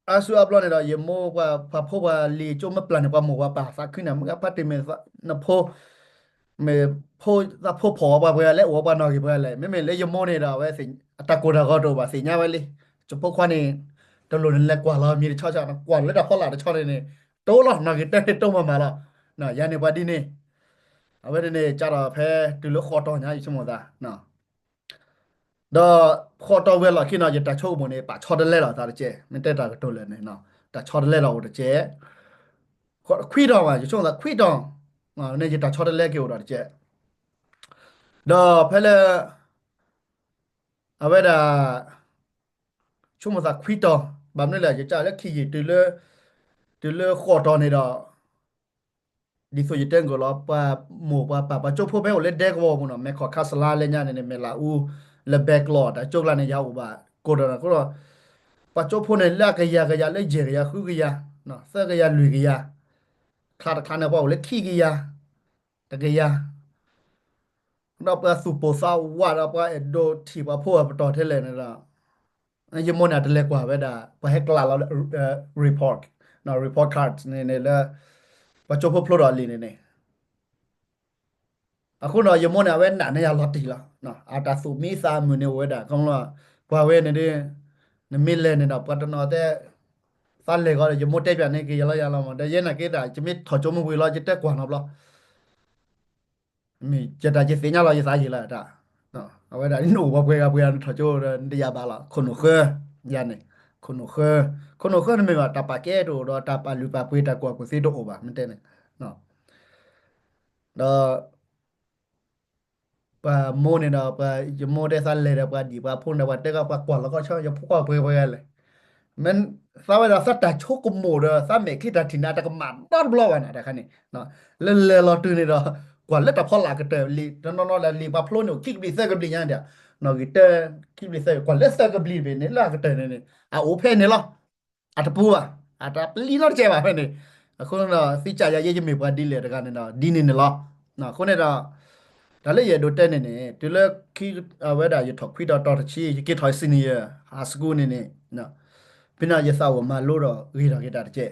အါစုအါဘျီန့ၣ်ဒီး ယမိၢ်ပှၤ ပှၤဖိပှၤလံၤကၠိမ့ၢ်ပျၢ်န့ၣ် ပှၤမိၢ်ပှၤပၢ်သးခုန့ၣ် မ့ၢ်အဖါတံၢ်မ့ၢ်နဖိ မ့ၢ်ဖိသးဖိဖီၣ်ဝဲပှၤပှဲၤလဲၣ် အိၣ်ဝဲပှၤနီၢ်ဂ့ၤပှဲၤလဲၣ်. မ့မ့ၢ်လၢယမိၢ်န့ၣ်ဒီး အဝဲအတၢ်ကိၢ်တၢ်ဂီၤတအိၣ်ဘၣ် သ့ၣ်ညါဝဲလံ. ယဖိခွါန့ၣ် တလိၣ်န့ၣ်လဲၤကွၢ်လီၤမံၤတဆီဆီ နကွၢ်လၢတၢ်ဖီလာ်တဆီန့ၣ်န့ၣ် တိလီၤ နီၢ်ဂ့ၤတၢန့ၣ်တိမၤမၤလီၤ. ယၤန့ၣ်ပှၤဒ်န့ၣ် အဝဲန့ၣ်န့ၣ် ကၢ်ထီၣ်ဖဲတုၤလၢဃိးတီၤညါ ယဆိကမိၣ်သး ဒီးဃိးတီၤဝဲလီၢ်ခံန့ၣ် ယတၢ်ဆိကမိၣ်န့ၣ် ပာ်ဆီတလဲဒီးသးတကဲး မ့ၢ်တဲတၢ်ကတိၤလၢာ်န့ၣ် တၢ်ဆီတလဲဒီးအိၣ်တကဲး ခွံတီၤဘၣ် ယဆိကမိၣ်သးခွံတီၤ န့ၣ်ယတၢ်ဆီတလဲက့ၤအိၣ်ဒီးတကဲး ဒီးဖဲလၢ အဝဲဒၣ် ဆိကမိၣ်သးခွံတီၤ ဘၣ်မနုၤလဲၣ် ယကၢ်လၢခံယံာ်တုၤလၢ တုၤလၢဃိးတီၤန့ၣ်ဒီး ဒ်သိးယတဲကီးလီၤ ပှၤမိၢ်ပှၤပၢ် ပှၤကၠိဖိဖဲအိၣ်လၢဒဲကဝီၤပူၤနီၤ မဲၢ်ခီၣ်ခါစလါလၢညါန့ၣ်န့ၣ် မဲၢ်လးအူ လၢဘဲကျိး တၢ်ကၠိကျါန့ၣ် ယၤအိၣ်ဘၣ်ကိးဒီး ပှၤကၠိဖိန့ၣ် လၢအကယၤကယၤ လၢယဲၢ်ကယၤ ဃုကယၤ သၢကယၤ လွံၢ်ကယၤ ချါတချါန့ၣ် ပှၤအိၣ်လၢခံကယၤ တကယၤ ဒီးပှၤသူၣ်ပိၢ်သးဝးဒီး ပှၤအဲၣ်ဒိးထံၣ်ပှၤဖိအပတီၢ်ထဲလဲၣ်န့ၣ်ဒီး ယမိၢ်န့ၣ် တလဲၤကွၢ်ဝဲဒၣ် ပှၤဟဲကျးလီၤလၢ report report card န့ၣ်န့ၣ်လၢ ပှၤကၠိဖိဖျိဒီးလံာ်န့ၣ်န့ၣ် အဃိန့ၣ် ယမိၢ်န့ၣ် အဝဲနာ်န့ၢ်ယၤလီၤတံၢ်လီၤ. အတၢ်သူၣ်မံသးမုာ်န့ၣ်အိၣ်ဝဲဒၣ် ခီဖျိ ပှၤဝဲန့ၣ်ဒီး နမ့ၢ်လဲၤန့ၣ်ဒီး ပှၤတနီၤတဲ သးလဲၤဂီၤဒီး ယမိၢ်တဲပၠးန့ၢ်က့ၤယၤလီၤယၤလီၤမး ဒီးယဲနာ်က့ဒၣ် ယမ့ၢ်ထီၣ်ကၠိမ့ၢ်ဝံၤလီၤ ယတဲကွၢ်နီတဘျီ မ့ၢ်ယတၢ်ယသ့ၣ်ညါလီၤယသးယံာ်လီၤတၢ်, အဝဲဒၣ်နအိၣ်ပှဲၤဂၤပှဲၤဂၤနထီၣ်ကၠိဒီး နတယာ်ဘၣ်လီၤ ခိၣ်နူာ်ဃၢ, ယၤန့ၣ်, ခိၣ်နူာ်ဃၢ, ခိၣ်နူာ်ဃၢန့ၣ်မ့ၢ်ဘၣ် တၢ်ပာ်ကဲတအိၣ်ဒီး တၢ်ပာ်လုၢ်ပာ်ပှ့ၤ တၢ်ကူၣ်ဘၣ်ကူၣ်သ့တအိၣ်ဘၣ် မ့ၢ်တဲန့ၣ်, ဒီး ပှၤမိၢ်န့ၣ်ဒီး ပှၤယမိၢ်တဲသးလဲၤဒီး ပှၤဒံၣ်ပှၤဖိန့ၣ်ဒီး ပှၤတဲကီး ပှၤကွၢ်လီၤကီဆၢ ယဖိခွါပှဲၤပှဲၤဂၤလဲၣ်, မ့ၢ်သးဝဲဒၣ်သးတၢ်ဆိကမိၣ်ဒီး သးမဲာ်ချံတၢ်ထံၣ်န့ၣ် တကမၣ်နီတဘျီဘၣ်န့ၣ် တခါန့ၣ်, လၢလဲၤလီၤတုၤန့ၣ်ဒီး ကွၢ်လၢတၢ်ဖီလာ်ကတၢၢ်လံာ် တနီၤနီၤလၢလံာ်ပှၤဖျိန့ၣ် အိၣ်ခံကဘျံးသၢကဘျံးညါန့ၣ်ဒီး နီၣ်ဂံၢ်တၢ ခံကဘျံးသၢ ကွၢ်လၢသၢကဘျံးတဘ့ၣ်န့ၣ် လၢအကတၢၢ်န့ၣ်န့ၣ် အအိၣ်ဖဲန့ၣ်လီၤ. အတပူၤဘၣ်, အတပျံၤနီတကဲဘၣ်ဖဲန့ၣ်, အဃိန့ၣ်ဒီး သံကၢ်ယၤယဲယမ့ၢ်ပှၤဒ်လဲၣ်တဂၤန့ၣ်ဒီး ဒ်န့ၣ်န့ၣ်လီၤ. အဃိန့ၣ်ဒီး တၢ်လၢယအဲၣ်ဒိးတဲန့ၣ်န့ၣ် တုၤလၢခံ အဝဲဒၣ်ယထီၣ်ခွံဒီးတီၤတဆံ ယက့ၤထီၣ် senior high school န့ၣ်န့ၣ်, ဖဲန့ၣ်ယသးအိၣ်မၤလိဒီးဂ့ၤထီၣ်က့ၤတၢ်တကဲ,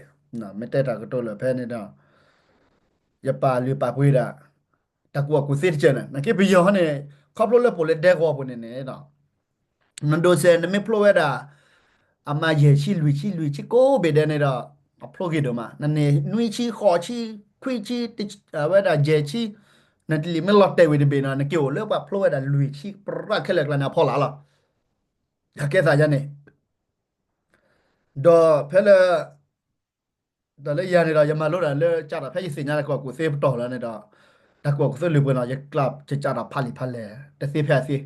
မ့ၢ်တဲတၢ်ကတိၤလၢဖဲန့ၣ်ဒီး ယပာ်လုၢ်ပာ်ပှ့ၤဒၣ် တၢ်ကူၣ်ဘၣ်ကူၣ်သ့တကဲန့ၣ် နာ်က့ပယီၤန့ၣ် ခီဖျိလၢပအိၣ်လၢဒဲကဝီၤပူၤန့ၣ်န့ၣ် နဒိးစဲး နမ့ၢ်ဖျိဝဲဒၣ် အမၤယဲၢ်ဆံလွံၢ်ဆံလွံၢ်ဆံကိးဘ့ၣ်ဒဲးန့ၣ်ဒီး အဖျိဂ့ၤဒိၣ်မး နန့ၢ်နွံဆံဃိးဆံ ခွံဆံ အဝဲဒၣ်ယဲၢ်ဆံ နတလံာ်မ့ၢ်လီၤတဲာ်ဝံၤတဘ့ၣ်န့ၣ် နက့ၤအိၣ်လၢပှၤဖျိဝဲဒၣ်လွံၢ်ဆံပြးခဲလၢာ်ကျါန့ၣ်အဖီလာ်လီၤ. အကဲသးယၤန့ၣ် ဒီးဖဲလၢ ဒီးလၢယၤန့ၣ်ဒီး ယမၤလိဒၣ်လၢကးဒီး ဖဲယသ့ၣ်ညါတၢ်ကူၣ်ဘၣ်ကူၣ်သ့ပတီၢ်လီၤန့ၣ်ဒီး တၢ်ကူၣ်ဘၣ်ကူၣ်သ့လၢပှဲၤနီၤ ယကျးကးဒီးဖးလံာ်ဖးလဲၢ် တသ့ဖဲအသ့,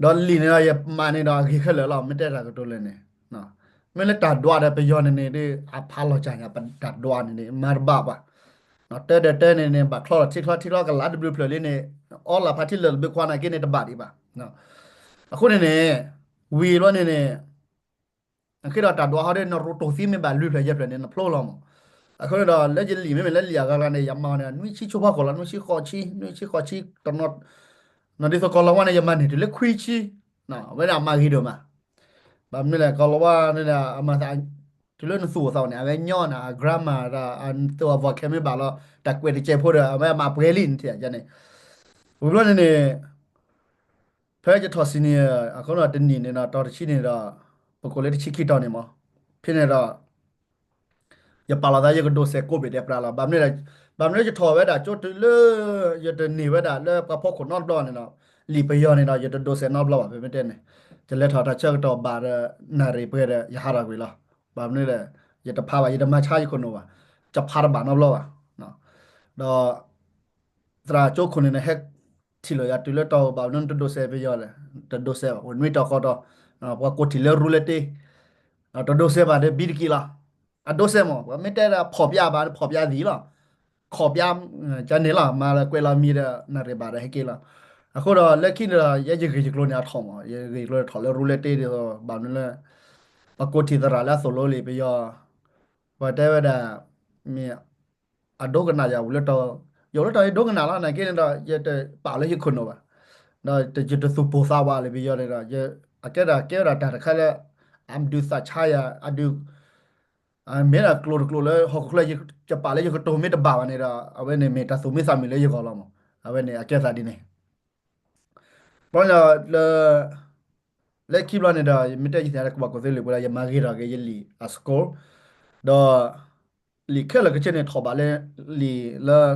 ဒီးလံာ်န့ၣ်ဒီး ယမၤန့ၣ်ဒီးအဂ့ၤခဲလၢာ်လီၤ မ့ၢ်တဲတၢ်ကတိၤလၢန့ၣ်, မ့ၢ်လၢတၢ်ဒွးဒီးပယီၤန့ၣ်န့ၣ်ဒီး အဖးလီၤကၢ်ညါ ပတၢ်ဒွးန့ၣ်န့ၣ် မၤတဘၣ်ဘၣ်, တၢ်ဒီးတၢ်န့ၣ်န့ၣ် ဘၣ်ချီလီၤထံချီထံချီကလးတဘျုးဖျၢၣ်လံန့ၣ် အီလၢ်ဖးထံလၢာ်တဘျုးခွါနာ်က့န့ၣ်တဘၣ်ဒံးဘၣ်, အဃိန့ၣ်န့ၣ် ဝံၤဘျီန့ၣ်န့ၣ် အဃိဒီးတၢ်ဒွးဟီဒီး နရိတိၢ်သံမ့ၢ်ဘၣ်လွံၢ်ဖျၢၣ်ယဲၢ်ဖျၢၣ်န့ၣ် နဖျိလီၤမး, အဃိန့ၣ်ဒီး လၢယလံာ်မ့မ့ၢ်လၢလံာ်အဂၤဂၤန့ၣ် ယမၤန့ၣ် နွံဆံဆိဖီခိၣ်လီၤ နွံဆံဃိးဆံ နွံဆံဃိးဆံ တနီၤ နီၤဒ်သိးကီၤလၤဝါန့ၣ် ယမၤန့ၢ်တုၤလၢခွံဆံ, အဝဲဒၣ်အမၤဂ့ၤဒိၣ်မး, ဘၣ်မနုၤလဲၣ် ကီၤလၤဝါန့ၣ် အမၤသး တုၤလၢနသူၣ်အိၣ်သးအိၣ်န့ၣ် အဝဲညီနၤ အ grandma ဒီး အသူၣ်အ vocab မ့ၢ်ဘၣ်လီၤ တၢ်ကွဲးတကဲးဖိဒီး အဝဲအမၤပှဲၤလံန့ၣ် ထံၣ်ယၤန့ၣ်, ဝံၤဘျီန့ၣ်န့ၣ် ဖဲယထီၣ် senior အဃိဒီးတနံၣ်န့ၣ်ဒီး တီၤတဆံန့ၣ်ဒီး ပကိးလၢတဆံခံတီၤန့ၣ်မး, ဖဲန့ၣ်ဒီး ယပာ်လီၤသး ယကဒိးစဲးကိးဘ့ၣ်ဒဲးပြးလီၤ. ဘၣ်မနုၤလဲၣ်, ဘၣ်မနုၤယထီၣ်ဝဲဒၣ်ကၠိတုၤလၢ ယတန့ၢ်ဝဲဒၣ်လၢပှၤဖီခိၣ်နီတဘျီန့ၣ်ဒီး လံာ်ပယီၤန့ၣ်ဒီး ယတဒိးစဲးနီတဘျီဘၣ် ဖဲမ့ၢ်တဲန့ၣ်, ယလဲၤထီၣ်တၢ်ဆၢကတီၢ်ဘၣ်ဒီး နၣ်ရံၣ်ပှဲၤဒီး ယဟးထီၣ်ကွံာ်လီၤ. ဘၣ်မနုၤလဲၣ်, ယတဖးဘၣ် ယတမၤဆါယခိၣ်နူာ်ဘၣ်, ယဖးတဘၣ်နီတဘျီဘၣ်. ဒီး သရၣ်ကၠိခိၣ်န့ၣ်န့ၣ် ဟဲထံၣ်လိာ်ယၤတုၤလၢတီၢ် ဘၣ်မနုၤနတဒိးစဲးပယီၤလဲၣ်, တဒိးစဲးဘၣ် အိၣ်နွံတီၤဃိးတီၤ, ပှၤကိးထံၣ်လၢရူလဲတ့, တဒိးစဲးဘၣ်ဒီးဘံတက့ၢ်လီၤ. အဒိးစဲးမး ပှၤမ့ၢ်တဲဒၣ်ဖီၣ်ပျါဘၣ် ဖီၣ်ပျါသံလီၤ. ခီၣ်ပျါ ကန့ၣ်လီၤ မၤလၢကွဲးလီၤမံၤဒီး နၣ်ရံၣ်ဘၣ်ဒီးဟဲက့ၤလီၤ. အဃိဒီးလၢခံန့ၣ်ဒီး ယဲယဂ့ၢ်ယကျိၤန့ၣ်အထီၣ်မး ယဂ့ၢ်ယကျိၤထီၣ်လၢရူလဲတ့ဒီး ဘၣ်မနုၤလၢ ပှၤကိးထံၣ်သရၣ်လၢအသိၣ်လိလံာ်ပယီၤ, ပှၤတဲဝဲဒၣ် မ့ၢ် အဒိကနၣ်ယၤအိၣ်လၢတီၢ်, ယအိၣ်လၢတီၢ်ယဒိကနၣ်လီၤ နာ်က့န့ၣ်ဒီး ယတပာ်လၢယခိၣ်နူာ်ဘၣ်, ဒီးယတသူၣ်ပိၢ်သးဝးလၢပယီၤန့ၣ်ဒီး အကဲဒၣ်ကဲဝဲဒၣ်တၢ်တခါလၢ အဒုးသးဆါယၤ အဒုး မ့ၢ်ဒၣ်ကျိၤတကျိၤလၢဟီၣ်ခိၣ်ချၢ ယပာ်လၢယကတိၤမ့ၢ်တဘၣ်ဘၣ်န့ၣ်ဒီး အဝဲန့ၣ်မ့ၢ်တၢ်သူၣ်မံသးမုာ်လၢယဂီၢ်လီၤမး, အဝဲန့ၣ်အကဲသးဒ်န့ၣ် ဘၣ်ဒီး လၢခံဘျီန့ၣ်ဒီး ယမ့ၢ်တဲယသ့ၣ်ညါလၢကူၣ်ဘၣ်ကူၣ်သ့လံာ်ပှဲၤဒီး ယမၤဂ့ၤထီၣ်က့ၤယလံာ်အ score, ဒီး လံာ်ခဲလၢာ်ခဲဆ့န့ၣ် ထီၣ်ဘၣ်လၢ လံာ်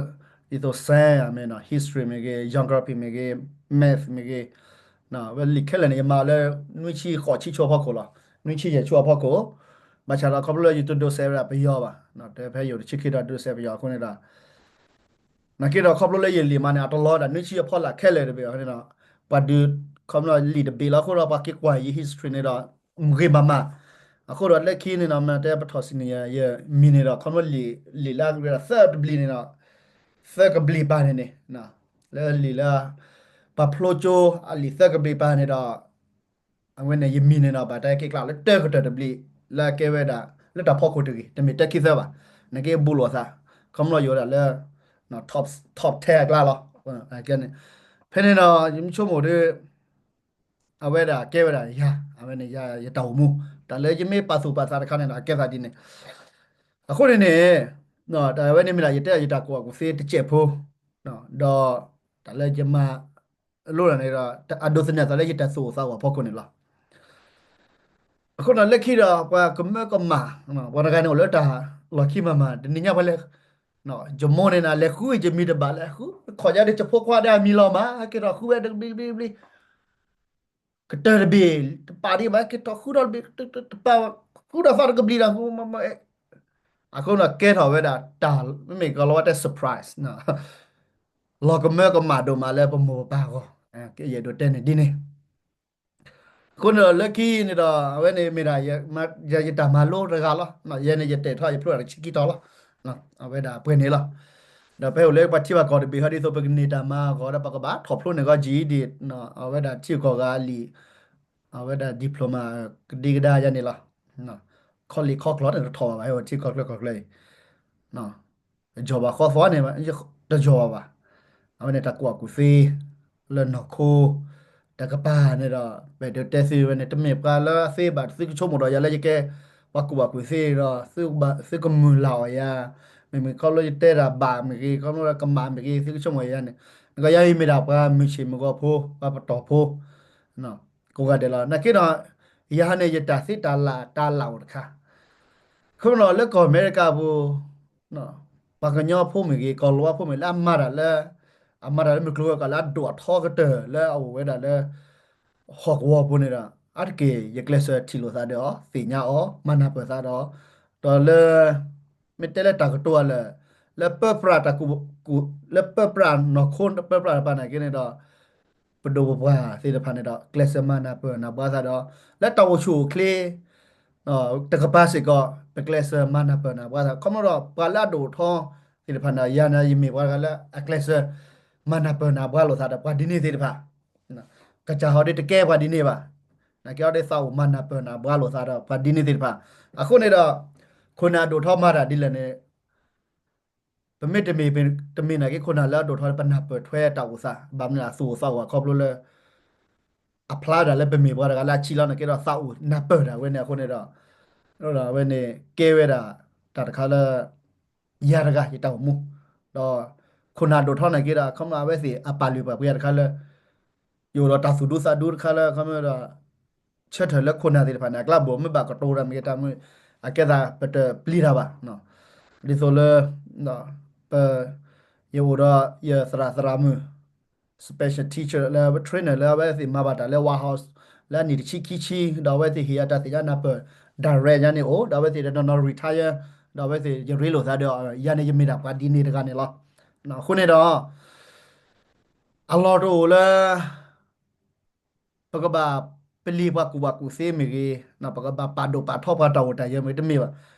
လၢ ဒ်သိး science မ့ၢ်ဂ့ၤ history မ့ၢ်ဂ့ၤ geography မ့ၢ်ဂ့ၤ math မ့ၢ်ဂ့ၤ, ဝဲလံာ်ခဲလၢာ်န့ၣ် ယမၤလၢ နွံဆံဃိးဆံဆူအဖီခိၣ်လီၤ. နွံဆံယဲၢ်ဆူအဖီခိၣ်, ဘၣ်ဆၣ်ဒီးခီဖျိလၢယတဒိးစဲးဝဲဒၣ်ပယီၤဘၣ်, တဲဖဲယအိၣ်တဆံခံဒီးတဒိးစဲးပယီၤအဃိန့ၣ်ဒီး နာ်က့ဒီးခီဖျိလၢယလံာ်မးန့ၣ် အတလီၤဒၣ်နွံဆံအဖီလာ်ခဲလၢာ်တဘ့ၣ်အဃိန့ၣ်ဒီး ပှၤဒုး ခီဖျိလံာ်တဘ့ၣ်လီၤအဃိဒီး ပှၤက့ၤကွၢ်ယ history န့ၣ်ဒီး ဂ့ၤမးမး, အဃိဒီးလၢခံန့ၣ်ဒီး မ့ၢ်တဲပထီၣ် senior ယမံၤန့ၣ်ဒီး ခီဖျိလံာ် လံာ်လၢအကရၢသၢတဘျံးန့ၣ်ဒီး သၢကဘျံးပၤန့ၣ်န့ၣ် လၢလံာ်လၢ ပှၤဖျိကၠိအလံာ်သၢကဘျံးပၤန့ၣ်ဒီး အဝဲန့ၣ်ယမံၤန့ၣ်ဒီး ဘၣ်တၢ်ဟဲက့ၤကျဲလၢတၢကတၢၢ်တဘျံး လၢအကဲဝဲဒၣ် လၢတၢ်ဖီခိၣ်တဂ့ၤ တမ့ၢ်တၢခံသၢဘၣ်, နာ်က့ဘူးလိာ်သး, ခီဖျိယအိၣ်ဒၣ်လၢ top top ten အကျါလီၤ. ဖဲန့ၣ်ဒီး ယမ့ၢ်ဆိကမိၣ်ဒီး အဝဲဒၣ်ကဲဝဲဒၣ်ယၤ အဝဲန့ၣ်ယၤယတၢ်အိၣ်မူ, တၢ်လၢယမ့ၢ်ပာ်သူၣ်ပာ်သးတခါန့ၣ်ဒီး အကဲသးဒ်န့ၣ် အဃိန့ၣ်န့ၣ် တၢ်ဝဲန့ၣ်မ့ၢ်ဒၣ် ယတဲယတၢ်ကူၣ်ဘၣ်ကူၣ်သ့တစဲးဖိ ဒီး တၢ်လၢယမၤလိတၢ်န့ၣ်ဒီး အဒိးသန့ၤအသးလၢယတၢ်သူၣ်အိၣ်သးအိၣ်အဖီခိၣ်န့ၣ်လီၤ. အဃိန့ၣ်လၢခံဒီး ပှၤကမၢကမၣ် ပှၤတဂၤန့ၣ်အိၣ်လၢတၢ်လီၢ်ခံမၤမၤ တနံၤညါပှၤလဲၤ ယမိၢ်န့ၣ်နၤ လဲၤဃုယမံၤတဘၣ်လဲၤဃု ခီၣ်ညါဒီး ယဖိခွါဒီးအမံၤလီၤမး က့ၤထီၣ်ဃုဝဲတဘျီဘျီဘျီ ကတၢၢ်တဘ့ၣ် တပာ်ဒံးဘၣ် က့ၤထီၣ်ဃုထီၣ်တဘ့ၣ် တပာ် ဃုထီၣ်သီတကဘျံးဒီး အဃိန့ၣ်ကဲထီၣ်ဝဲဒၣ်တၢ် မ့မ့ၢ်ကလီၤဝဲတဲ surprise လီၤကမၢကမၣ်ဒိၣ်မးလၢပမိၢ်ပပၢ်အဂီၢ် ယအဲၣ်ဒိးတဲန့ၣ်ဒ်န့ၣ် အဃိန့ၣ်ဒီးလၢခံန့ၣ်ဒီး အဝဲန့ၣ်မ့ၢ်ဒၣ် ယတၢ်မၤလိတဂၤလီၤ. ယဲန့ၣ်ယတဲာ်ထီၣ်ယဖျိတၢ်တဆံခံတီၤလီၤ. အဝဲဒၣ်ပှဲၤန့ၣ်လီၤ. ဒီးဖဲအိၣ်လၢပှၤထံပှၤကီၢ်တဘ့ၣ်ဟီဒ်သိး ပကန့ၢ်တၢ်မၤအဂီၢ်ဒီး ပကဘၣ်ထီၣ်ဖျိန့ၢ်ကီး GED အဝဲဒၣ်ထံဂုၤကီၢ်ဂၤအလံာ် အဝဲဒၣ် diploma ကဒံကဒါယါန့ၣ်လီၤ. ခီၣ်လံၣ်ခီၣ်ကျိာ်န့ၣ်တထီၣ်ဘၣ်ဘၣ် ဟဲအိၣ်ထံကီၢ်ချၢကီၢ်ချၢအံၤ တယီၤဘၣ်ဃီသီန့ၣ် တယီၤဘၣ်ဘၣ်. အဝဲန့ၣ်တၢ်ကူၣ်ဘၣ်ကူၣ်သ့ လၢနီၢ်ခိ တကပၤန့ၣ်ဒီး ပတဲတဲသုဝဲန့ၣ် တမ့ၢ်ပှၤလၢအသ့ဘၣ် သုကဆိကမိၣ်ဒီးယၤလၢယကဲ ပှၤကူၣ်ဘၣ်ကူၣ်သ့ဒီး သုကမုၢ်လၢ်အီၤယၤ မ့မ့ၢ်ခီဖျိယတဲတၢ်ဘၣ်မ့ၢ်ဂ့ၤ ခီဖျိကမၣ်မ့ၢ်ဂ့ၤ သုကဆိကမိၣ်ယၤန့ၣ် နကယၤအံၤမ့ၢ်ဒၣ်ပှၤမုၢ်ဆ့ၣ်မုၢ်ဂီၤဖိ ပှၤပတီၢ်ဖိ ကိးဂၤဒဲးလီၤ. နာ်က့ဒီး ယၤန့ၣ်ယတၢ်သ့တၢ်လၢ်တၢ်လၢ်အိၣ်တခါ ခီဖျိလၢကီၢ်အမဲရကၤပူၤ ပှၤကညီဖိမ့ၢ်ဂ့ၤ ကီၢ်လီၤဝါဖိမ့ၢ်ဂ့ၤ လၢအမၤတၢ်လၢ အမၤတၢ်လၢမုၢ်ကျိၤဝဲၤကွာ်လၢအဒိၣ်အထီကတၢၢ်လၢအအိၣ်ဝဲဒၣ်လၢ ဟီၣ်ကဝီၤပူၤန့ၣ်ဒီး အါတက့ၢ် ယကျဲးစၢးထံၣ်လိာ်သးဒီးအီၤ သ့ၣ်ညါအီၤ မၤနၢ်ပၢၢ်သးဒီး ဒီးလၢ မ့ၢ်တဲလၢတၢ်ကတိၤအလၢာ် လၢပၢပြးတၢ်ကူၣ် လၢပၢပြးနီၢ်ခိ ပၢပြးတဖၣ်န့ၣ်က့န့ၣ်ဒီး ပဒိၣ်ပပှၢ်သ့ၣ်တဖၣ်န့ၣ်ဒီး ကျဲးစၢးမၤနၢ်ပၢၢ်နၢ်ဘှါသးဒီး လၢတၢ်အိၣ်ဆူၣ်အိၣ်ချ့ တကပၤစ့ၢ်ကီး ပကျဲးစၢးမၤနၢ်ပၢၢ်နၢ်ဘှါသး ခီဖျိဒီးပှၤလၢအဒိၣ်ထီသ့ၣ်တဖၣ်န့ၣ် ယၤန့ၣ်ယမ့ၢ်ပှၤတဂၤလၢအကျဲးစၢး မၤနၢ်ပၢၢ်နၢ်ဘှါလိာ်သးဒီးပှၤဒ်န့ၣ်သ့ၣ်တဖၣ် ကစၢ်ဟီဒ်တကဲပှၤဒ်န့ၣ်ဘၣ် နာ်က့အီၤဒ်သးအိၣ်မၤနၢ်ပၢၢ်နၢ်ဘှါလိာ်သးဒီးပှၤဒ်န့ၣ်သ့ၣ်တဖၣ် အဃိန့ၣ်ဒီး ခိၣ်နၢ်ဒိၣ်ထီမၤတၢ်ဒ်လဲၣ်န့ၣ် ပမ့ၢ်တမ့ၢ် တမ့ၢ်နာ်က့ခိၣ်နၢ်လၢအဒိၣ်ထီ ပနၢ်ပၢၢ်ထွဲတၢ်အိၣ်သး ဘၣ်မနုၤအသူၣ်အိၣ်သးအိၣ်အခီဖျိလၢ အဖျါဒၣ်လၢပမ့ၢ်ပှၤတဂၤလၢအဆံးလီၤနာ်က့ဒီးသးအိၣ်နၢ်ပၢၢ်တၢ်ဝဲန့ၣ်အဃိန့ၣ်ဒီး အဝဲန့ၣ်ကဲဝဲဒၣ် တၢ်တခါလၢ ယၤတဂၤယတၢ်အိၣ်မူ ဒီး ခိၣ်နၢ်ဒိၣ်ထီနာ်က့ဒီး ခီဖျိအဝဲသ့ၣ်အပာ်လုၢ်ပာ်ပှ့ၤတခါလၢ ယအိၣ်ဒီးတၢ်သူၣ်ဒူသးဒူတခါလၢ ခီဖျိဒီး ဆၢထၢၣ်လၢခိၣ်နၢ်သ့ၣ်တဖၣ်န့ၣ် အကျါဘိၣ်မ့ၢ်ဘၣ်ကတိၤတၢ်မ့ၢ်ဂ့ၤတၢ်မ့ၢ် အကဲသးပတပျံၤတၢ်ဘၣ် ဒ်သိးလၢ ပ ယအိၣ်ဒီးယသရၣ်သရၣ်မုၣ် special teacher လၢ trainer လၢအဝဲသ့ၣ်မၤဘၣ်တၢ်လၢ White House လၢအနံၣ်တဆံခံဆံ ဒီးအဝဲသ့ၣ်ဟ့ၣ်ယၤတၢ်သ့ၣ်ညါနၢ်ပၢၢ် direct ညါန့ၣ်အိၣ် ဒီးအဝဲသ့ၣ်တနီၤနီၤ retire ဒီးအဝဲသ့ၣ်ယရ့လိာ်သးဒီး ယၤန့ၣ်ယမ့ၢ်ဒၣ်ပှၤဒ်န့ၣ်တဂၤန့ၣ်လီၤ. အဃိန့ၣ်ဒီး အလီၢ်တအိၣ်လၢ ပကဘၣ်ပလံၤပှၤကူၣ်ဘၣ်ကူၣ်သ့မ့ၢ်ဂ့ၤ, ပကဘၣ်ပာ်ဒိၣ်ပာ်ထီပှၤတၢ်အိၣ်တၢ်ယၢၤမ့ၢ်ဂ့ၤ တမ့ၢ်ဘၣ်.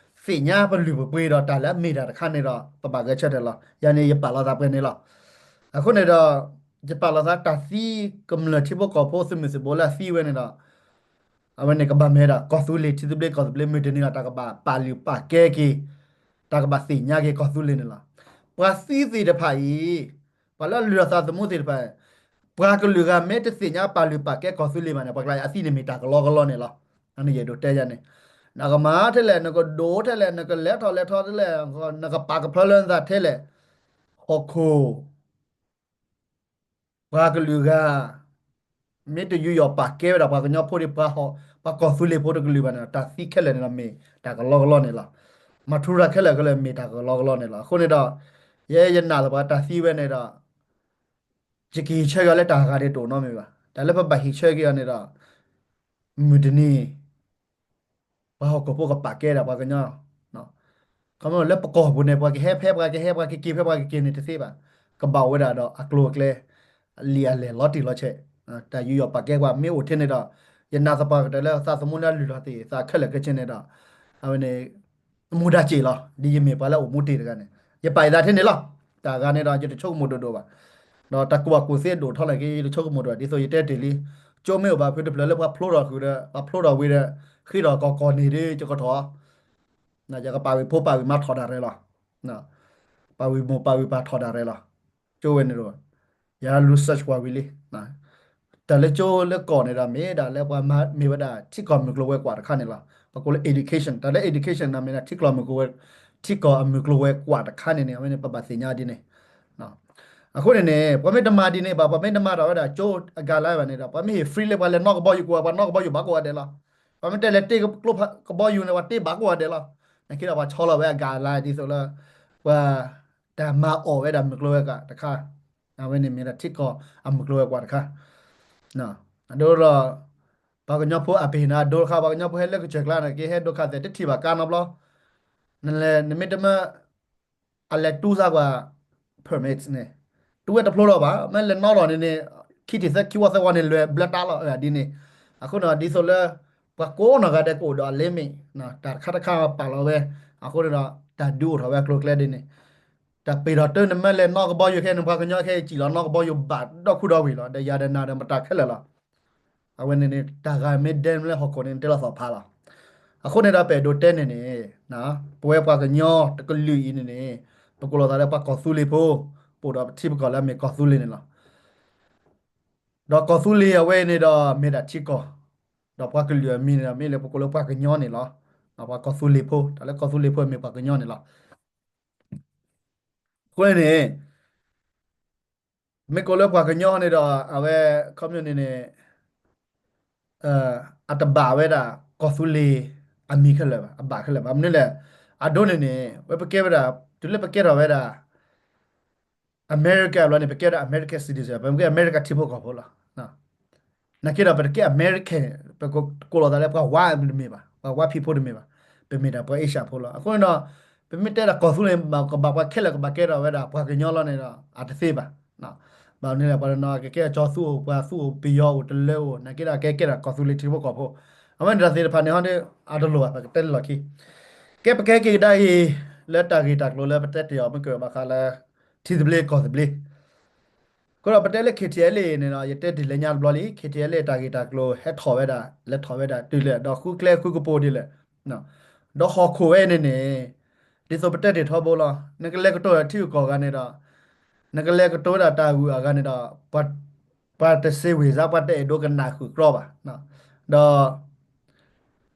သ့ၣ်ညါပလုၢ်ပပှ့ၤဒီးတၢ်လၢအမ့ၢ်တၢ်တခါန့ၣ်ဒီး ပဘၣ်ဂဲၤဆၢထၢၣ်လီၤ. ယၤန့ၣ်ယပာ်လီၤသးပှဲၤန့ၣ်လီၤ. အဃိန့ၣ်ဒီး ယပာ်လီၤသးတၢ်သံကမျၢၢ်ထံဖိကီၢ်ဖိသုးမုၢ်သုးဘိလၢအသံဝဲန့ၣ်ဒီး အဝဲန့ၣ်ကဘၣ်မ့ၢ်ဒၣ်ကီၢ်သူလ့ၤထံသဘျ့ကီၢ်သဘျ့မုၢ်တနံၤလီၤ. တၢ်ကဘၣ်ပာ်လုၢ်ပာ်ကဲက့ၤ, တၢ်ကဘၣ်သ့ၣ်ညါက့ၤကီၢ်သူလ့ၤန့ၣ်လီၤ. ပှၤသံသ့ၣ်တဖၣ်အံၤ, ပှၤလၢအလုၢ်ထီၣ်သးသမူသ့ၣ်တဖၣ်, ပှၤကလုာ်ဂၤမ့ၢ်တသ့ၣ်ညါပာ်လုၢ်ပာ်ကဲကီၢ်သူလ့ၤဘၣ်န့ၣ် ပှၤကျါအံၤအသံန့ၣ်မ့ၢ်တၢ်ကလီကလီန့ၣ်လီၤ. အန့ၣ်ယအဲၣ်ဒိးတဲယၤန့ၣ်, နကမၤထဲလဲၣ်, နကဒိၣ်ထဲလဲၣ်, နကလဲၤထီၣ်လဲၤထီထဲလဲၣ်, နကပာ်ကဖၢလၢနသးထဲလဲၣ်, ဟီၣ်ခိၣ် ပှၤကလုာ်ဂၤ မ့ၢ်တယူးယီၣ်ပာ်ကဲဝဲဒၣ်ပှၤကညီဖိဒီး ပှၤကီၢ်သူလ့ၤဖိတကလုာ်ဘၣ်န့ၣ် တၢ်သံခဲလၢာ်န့ၣ်ဒီးမ့ၢ်တၢ်ကလီကလီန့ၣ်လီၤ. မၤထူရၤခဲလၢာ်ခဲလၢာ်မ့ၢ်တၢ်ကလီကလီန့ၣ်လီၤ. အဃိန့ၣ်ဒီး ယဲယနာ်သပှၢ်တၢ်သံဝဲန့ၣ်ဒီး ယကဟ့ၣ်ဆၢက့ၤအီၤလၢတၢ်ဂၤဒ်တအိၣ်နီတမံၤဘၣ်. တၢ်လၢပဘၣ်ဟ့ၣ်ဆၢက့ၤအီၤန့ၣ်ဒီး မုၢ်တနံၤ ပှၤဟီၣ်ခိၣ်ဖိကပာ်ကဲဒၣ်ပှၤကညီ, ခီဖျိလၢပကီၢ်ပူၤန့ၣ် ပှၤကဟဲဖဲပှၤကဟဲ ပှၤကက့ၤဖဲပှၤကက့ၤန့ၣ်တသ့ဘၣ်. ကဘၣ်အိၣ်ဝဲဒၣ်ဒီးအကျိၤအကျဲ အလံာ်အလဲၢ်လီၤတံၢ်လီၤဆဲး, တၢ်ယူးယီၣ်ပာ်ကဲပှၤမ့ၢ်အိၣ်ထဲန့ၣ်ဒီး ယနာ်သပှၢ်ကတၢၢ်လၢသးသမူလၢအလုၢ်ထီၣ်သ့ၣ်သးခဲလၢာ်ခဲဆ့န့ၣ်ဒီး အဝဲန့ၣ် မူဒါစ့ၢ်လီၤ. ဒ်ယမ့ၢ်ပှၤလၢအအိၣ်မူတ့ၢ်တဂၤန့ၣ် ယပာ်ယသးထဲန့ၣ်လီၤ. တၢ်အဂၤန့ၣ်ဒီး ယတဆိကမိၣ်ဒိၣ်ဒိၣ်ဘၣ်. ဒီးတၢ်ကူၣ်ဘၣ်ကူၣ်သ့ဒိၣ်ထီၣ်လၢက့ ယတဆိကမိၣ်ဒိၣ်ဘၣ်. ဒ်သိးယတဲတ့ၢ်လံ, ကၠိမ့ၢ်အိၣ်ဘၣ်ဖုတဖျၢၣ်လၢပှၤဖျိထီၣ်ဃုာ်ဒီး ပှၤဖျိထီၣ်ဝံၤဒီး ဃ့ထီၣ်ကီၢ်ကီၢ်န့ၣ်ဒီး ယကထီၣ် ယကပာ်ဝံၤဖိပာ်ဝံၤမၤထီၣ်တၢ်ရဲၣ်လီၤ. ပာ်ဝံၤမိၢ်ပာ်ဝံၤပၢ်ထီၣ်တၢ်ရဲၣ်လီၤ. ကၠိဝဲန့ၣ်ဒီး ယလူၤ search ကွၢ်ဝံၤလံ. တၢ်လၢကၠိလၢကီၢ်န့ၣ်ဒီး မ့ၢ်ဒၣ်လၢပှၤမၤမ့ၢ်ဝဲဒၣ်ထံကီၢ်မုၢ်ကျိၤဝဲၤကွာ်တခါန့ၣ်လီၤ. ပကိးလၢ education, တၢ်လၢ education န့ၣ်မ့ၢ်ဒၣ်ထံကီၢ်မုၢ်ကျိၤဝဲၤ, ထံ ထံကီၢ်အမုၢ်ကျိၤဝဲၤကွာ်တခါန့ၣ်န့ၣ် အဝဲန့ၣ်ပဘၣ်သ့ၣ်ညါဒ်န့ၣ်. အဃိန့ၣ်န့ၣ် ပှၤမ့ၢ်တမၤဒ်န့ၣ်ဘၣ် ပှၤမ့ၢ်တမၤထီၣ်ဝဲဒၣ်ကၠိအကၤလါဘၣ်န့ၣ်ဒီး ပှၤမ့ၢ်ဟ့ၣ် free လၢပှၤလဲၤနီၣ်ကဘီယူၤကိးဂၤ ပှၤနီၣ်ကဘီယူၤဘၣ်ကိးဂၤဒဲးလီၤ. ပှၤမ့ၢ်တဲလဲၤတ့ကျိဖးကဘီယူၤန့ၣ် ပှၤတ့ဘၣ်ကိးဂၤဒဲးလီၤ. နာ်က့ဒီးပှၤဆီလီၤဝဲအကၤလါဒ်သိးလၢ ပှၤတၢ်မၤအီၣ်ဝဲဒၣ်မုၢ်ကျိၤဝဲၤကွာ်တခါ အဝဲန့ၣ်မ့ၢ်ဒၣ်ထံကီၢ်အမုၢ်ကျိၤဝဲၤကွာ်တခါ. အဒိဒီး ပှၤကညီဖိအပ့ၤန့ၣ် အဒိတခါ ပှၤကညီဖိဟဲလၢကစၢၢ်ကျါန့ၣ် ကဟဲဒိခါသဲး တထံၣ်ဘၣ်ကါနီတဘျီ. နလဲၤ နမ့ၢ်တမၢ အလဲၤတူၢ်စၢ်ကွၢ် permit န့ၣ် တူၢ်ဝဲတဖျိလီၤဘၣ် မ့ၢ်လဲၤနီၣ်ထီၣ်န့ၣ်န့ၣ် ခံထံၣ်သၢ ခံဝီသၢဝီန့ၣ် လဲၤဘျၢတၢ်လီၤ ဒ်န့ၣ်. အဃိန့ၣ် ဒ်သိးလၢ ပှၤကိးနီၢ်ဂၤဒဲးကအိၣ်ဒီးအ limit တၢ်တခါတခါပာ်လီၤဝဲ. အဃိန့ၣ်ဒီး တၢ်ဒုးအိၣ်ထီၣ်ဝဲအကျိၤအကျဲဒ်န့ၣ် တၢ်ပ့ၤထီၣ်တၢ် နမ့ၢ်လဲၤနီၣ်ကဘီယူၤခဲအံၤန့ၣ် ပှၤကညီခဲအံၤစံၣ်လီၤနီၣ်ကဘီယူၤဘၣ်ဒီဒူၣ်ဒီဝံၤလီၤ ဒီးယၤဒီးနၤဒီးမတၤခဲလၢာ်လီၤ. အဝဲန့ၣ်န့ၣ် တၢ်ဂၤမ့ၢ်ဒဲလၢဟီၣ်ခိၣ်န့ၣ် နတဲလီၤသီၣ်ဖးလီၤ. အဃိန့ၣ်ဒီး ပအဲၣ်ဒိးတဲန့ၣ်န့ၣ် ပဝဲပှၤကညီတကလုာ်အံၤန့ၣ်န့ၣ် ပကိးလီၤသးလၢပှၤကီၢ်သူလ့ၤဖိ ပအိၣ်ဒီးပထံပကီၢ်လၢအမ့ၢ်ကီၢ်သူလ့ၤန့ၣ်လီၤ. ဒီးကီၢ်သူလ့ၤအဝဲအံၤန့ၣ်ဒီး မ့ၢ်ဒၣ်ထံကီၢ် ဒီးပှၤကလုာ်အမံၤန့ၣ်ဒီး မ့ၢ်လၢပကိးလၢပှၤကညီန့ၣ်လီၤ. ပှၤကီၢ်သူလ့ၤဖိ တၢ်လၢကီၢ်သူလ့ၤဖိအမ့ၢ်ပှၤကညီန့ၣ်လီၤ. အဃိန့ၣ် မ့ၢ်ကိးလၢပှၤကညီန့ၣ်ဒီး အဝဲ ခီပညီန့ၣ်န့ၣ် အတဘၣ်ဝဲဒၣ်ကီၢ်သူလ့ၤအမံၤခဲလၢာ်ဘၣ် အဘၣ်ခဲလၢာ်ဘၣ်. မနုၤလဲၣ် အဒိန့ၣ်န့ၣ် ဝဲပကဲဝဲဒၣ် တုၤလၢပကဲထီၣ်ဝဲဒၣ် America ဘျီန့ၣ် ပကဲဝဲဒၣ် American citizen ပမ့ၢ်ကဲ America ထံဖိကီၢ်ဖိလီၤ. နာ်က့ဒီး ပတကဲ American ပကိးလီၤသးလၢပှၤဝါတမ့ၢ်ဘၣ် ပှၤဝါ people တမ့ၢ်ဘၣ်. ပမ့ၢ်ဒၣ်ပှၤအ့ၡၢၣ်ဖိလီၤ. အဃိန့ၣ်ဒီး ပမ့ၢ်တဲဒၣ်ကီၢ်သူလ့ၤ ကဘၣ်ပှၤခဲလၢာ်ကဘၣ်ကဲထီၣ်ဝဲဒၣ်ပှၤကညီလီၤန့ၣ်ဒီး အတသ့ဘၣ်. ဘၣ်မနုၤလဲၣ် ပှၤတနီၤကကဲကၠီသူအိၣ် ပှၤသူအိၣ် ပယီၤအိၣ် တလၢအိၣ် နာ်က့ဒီးကဲကဲဒၣ်ကီၢ်သူလ့ၤထံဖိကီၢ်ဖိ. အဝဲန့ၣ်တၢ်သ့ၣ်တဖၣ်န့ၣ်ဟီဒီး အတလိၣ်ဘၣ် ပကတဲလၢလီၢ်ခံ ကဲပကဲက့ၤကဒါအံၤ လၢတၢ်ဂ့ၢ်တၢ်ကျိၤလၢပတဲတ့ၢ်အီၤ မ့ၢ်ကဘၣ်ဃးလၢ ထံသဘျ့ကီၢ်သဘျ့ အဃိဒီးပတဲလၢ K T L A န့ၣ်ဒီး ယတဲတ့ၢ်လၢညါတဘျီလံ K T L A တၢ်ဂ့ၢ်တၢ်ကျိၤဟဲထီၣ်ဝဲဒၣ် လဲၤထီၣ်ဝဲဒၣ်တုၤလၢ ဒီးဃုကျဲဃုကပူၤဒ်လဲၣ် ဒီးဟီၣ်ခိၣ်ဝဲန့ၣ်န့ၣ် ဒ်သိးပတဲတ့ၢ်ထီဘိလီၤ. နကလဲၤကတိၤထံဂုၤကီၢ်ဂၤန့ၣ်ဒီး နကလဲၤကတိၤဝဲဒၣ်တၢ်ဂုၤအဂၤန့ၣ်ဒီး ပှၤတစ့ဝ့ၤစါ ပှၤတအဲၣ်ဒိးကနၣ်ဃုာ်ကြီဘၣ်. ဒီး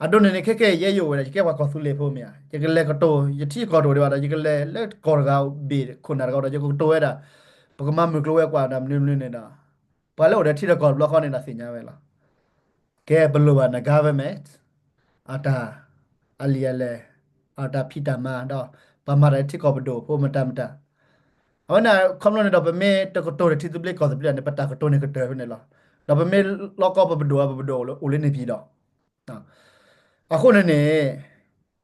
အဒိန့ၣ်န့ၣ် ခဲကဲယဲယအိၣ်ဝဲဒၣ် ယကဲပှၤကီၢ်သူလ့ၤဖိမ့ၢ်ဧါ, ယကလဲၤကတိၤ ယထံကီၢ်တအိၣ်ဒံးဘၣ်ဒီး ယကလဲၤလၢကီၢ်တဂၤဘ့ၣ်ခိၣ်နၢ်တဂၤဒီး ယကကတိၤဝဲဒၣ် ပကမၤမုၢ်ကျိၤဝဲၤကွာ်ဒီးမနုၤမနုၤန့ၣ်ဒီး ပှၤလၢအိၣ်ဒီးထံဒီးကီၢ်တဘျီဃီန့ၣ်ဒီးသ့ၣ်ညါဝဲလီၤ. ကဲပလိၣ်ဘၣ်န government အတၢ် အလံာ်အလဲၢ် အတၢ်ဖံးတၢ်မၤဒီး ပှၤမၤတၢ်လၢထံကီၢ်ပဒိၣ်ဖိမတၤမတၤ အဝဲန့ၣ် ခီဖျိန့ၣ်ဒီး ပမ့ၢ်တကတိၤဒီးထံသဘျ့ကီၢ်သဘျ့န့ၣ် ပတၢ်ကတိၤန့ၣ်ကတၢၢ်ဖဲန့ၣ်လီၤ. ဒီးပမ့ၢ်လီကီပပဒိၣ် ပပဒိၣ်အိၣ်လၢန့ၣ်ပံၤဒီး အဃိန့ၣ်န့ၣ်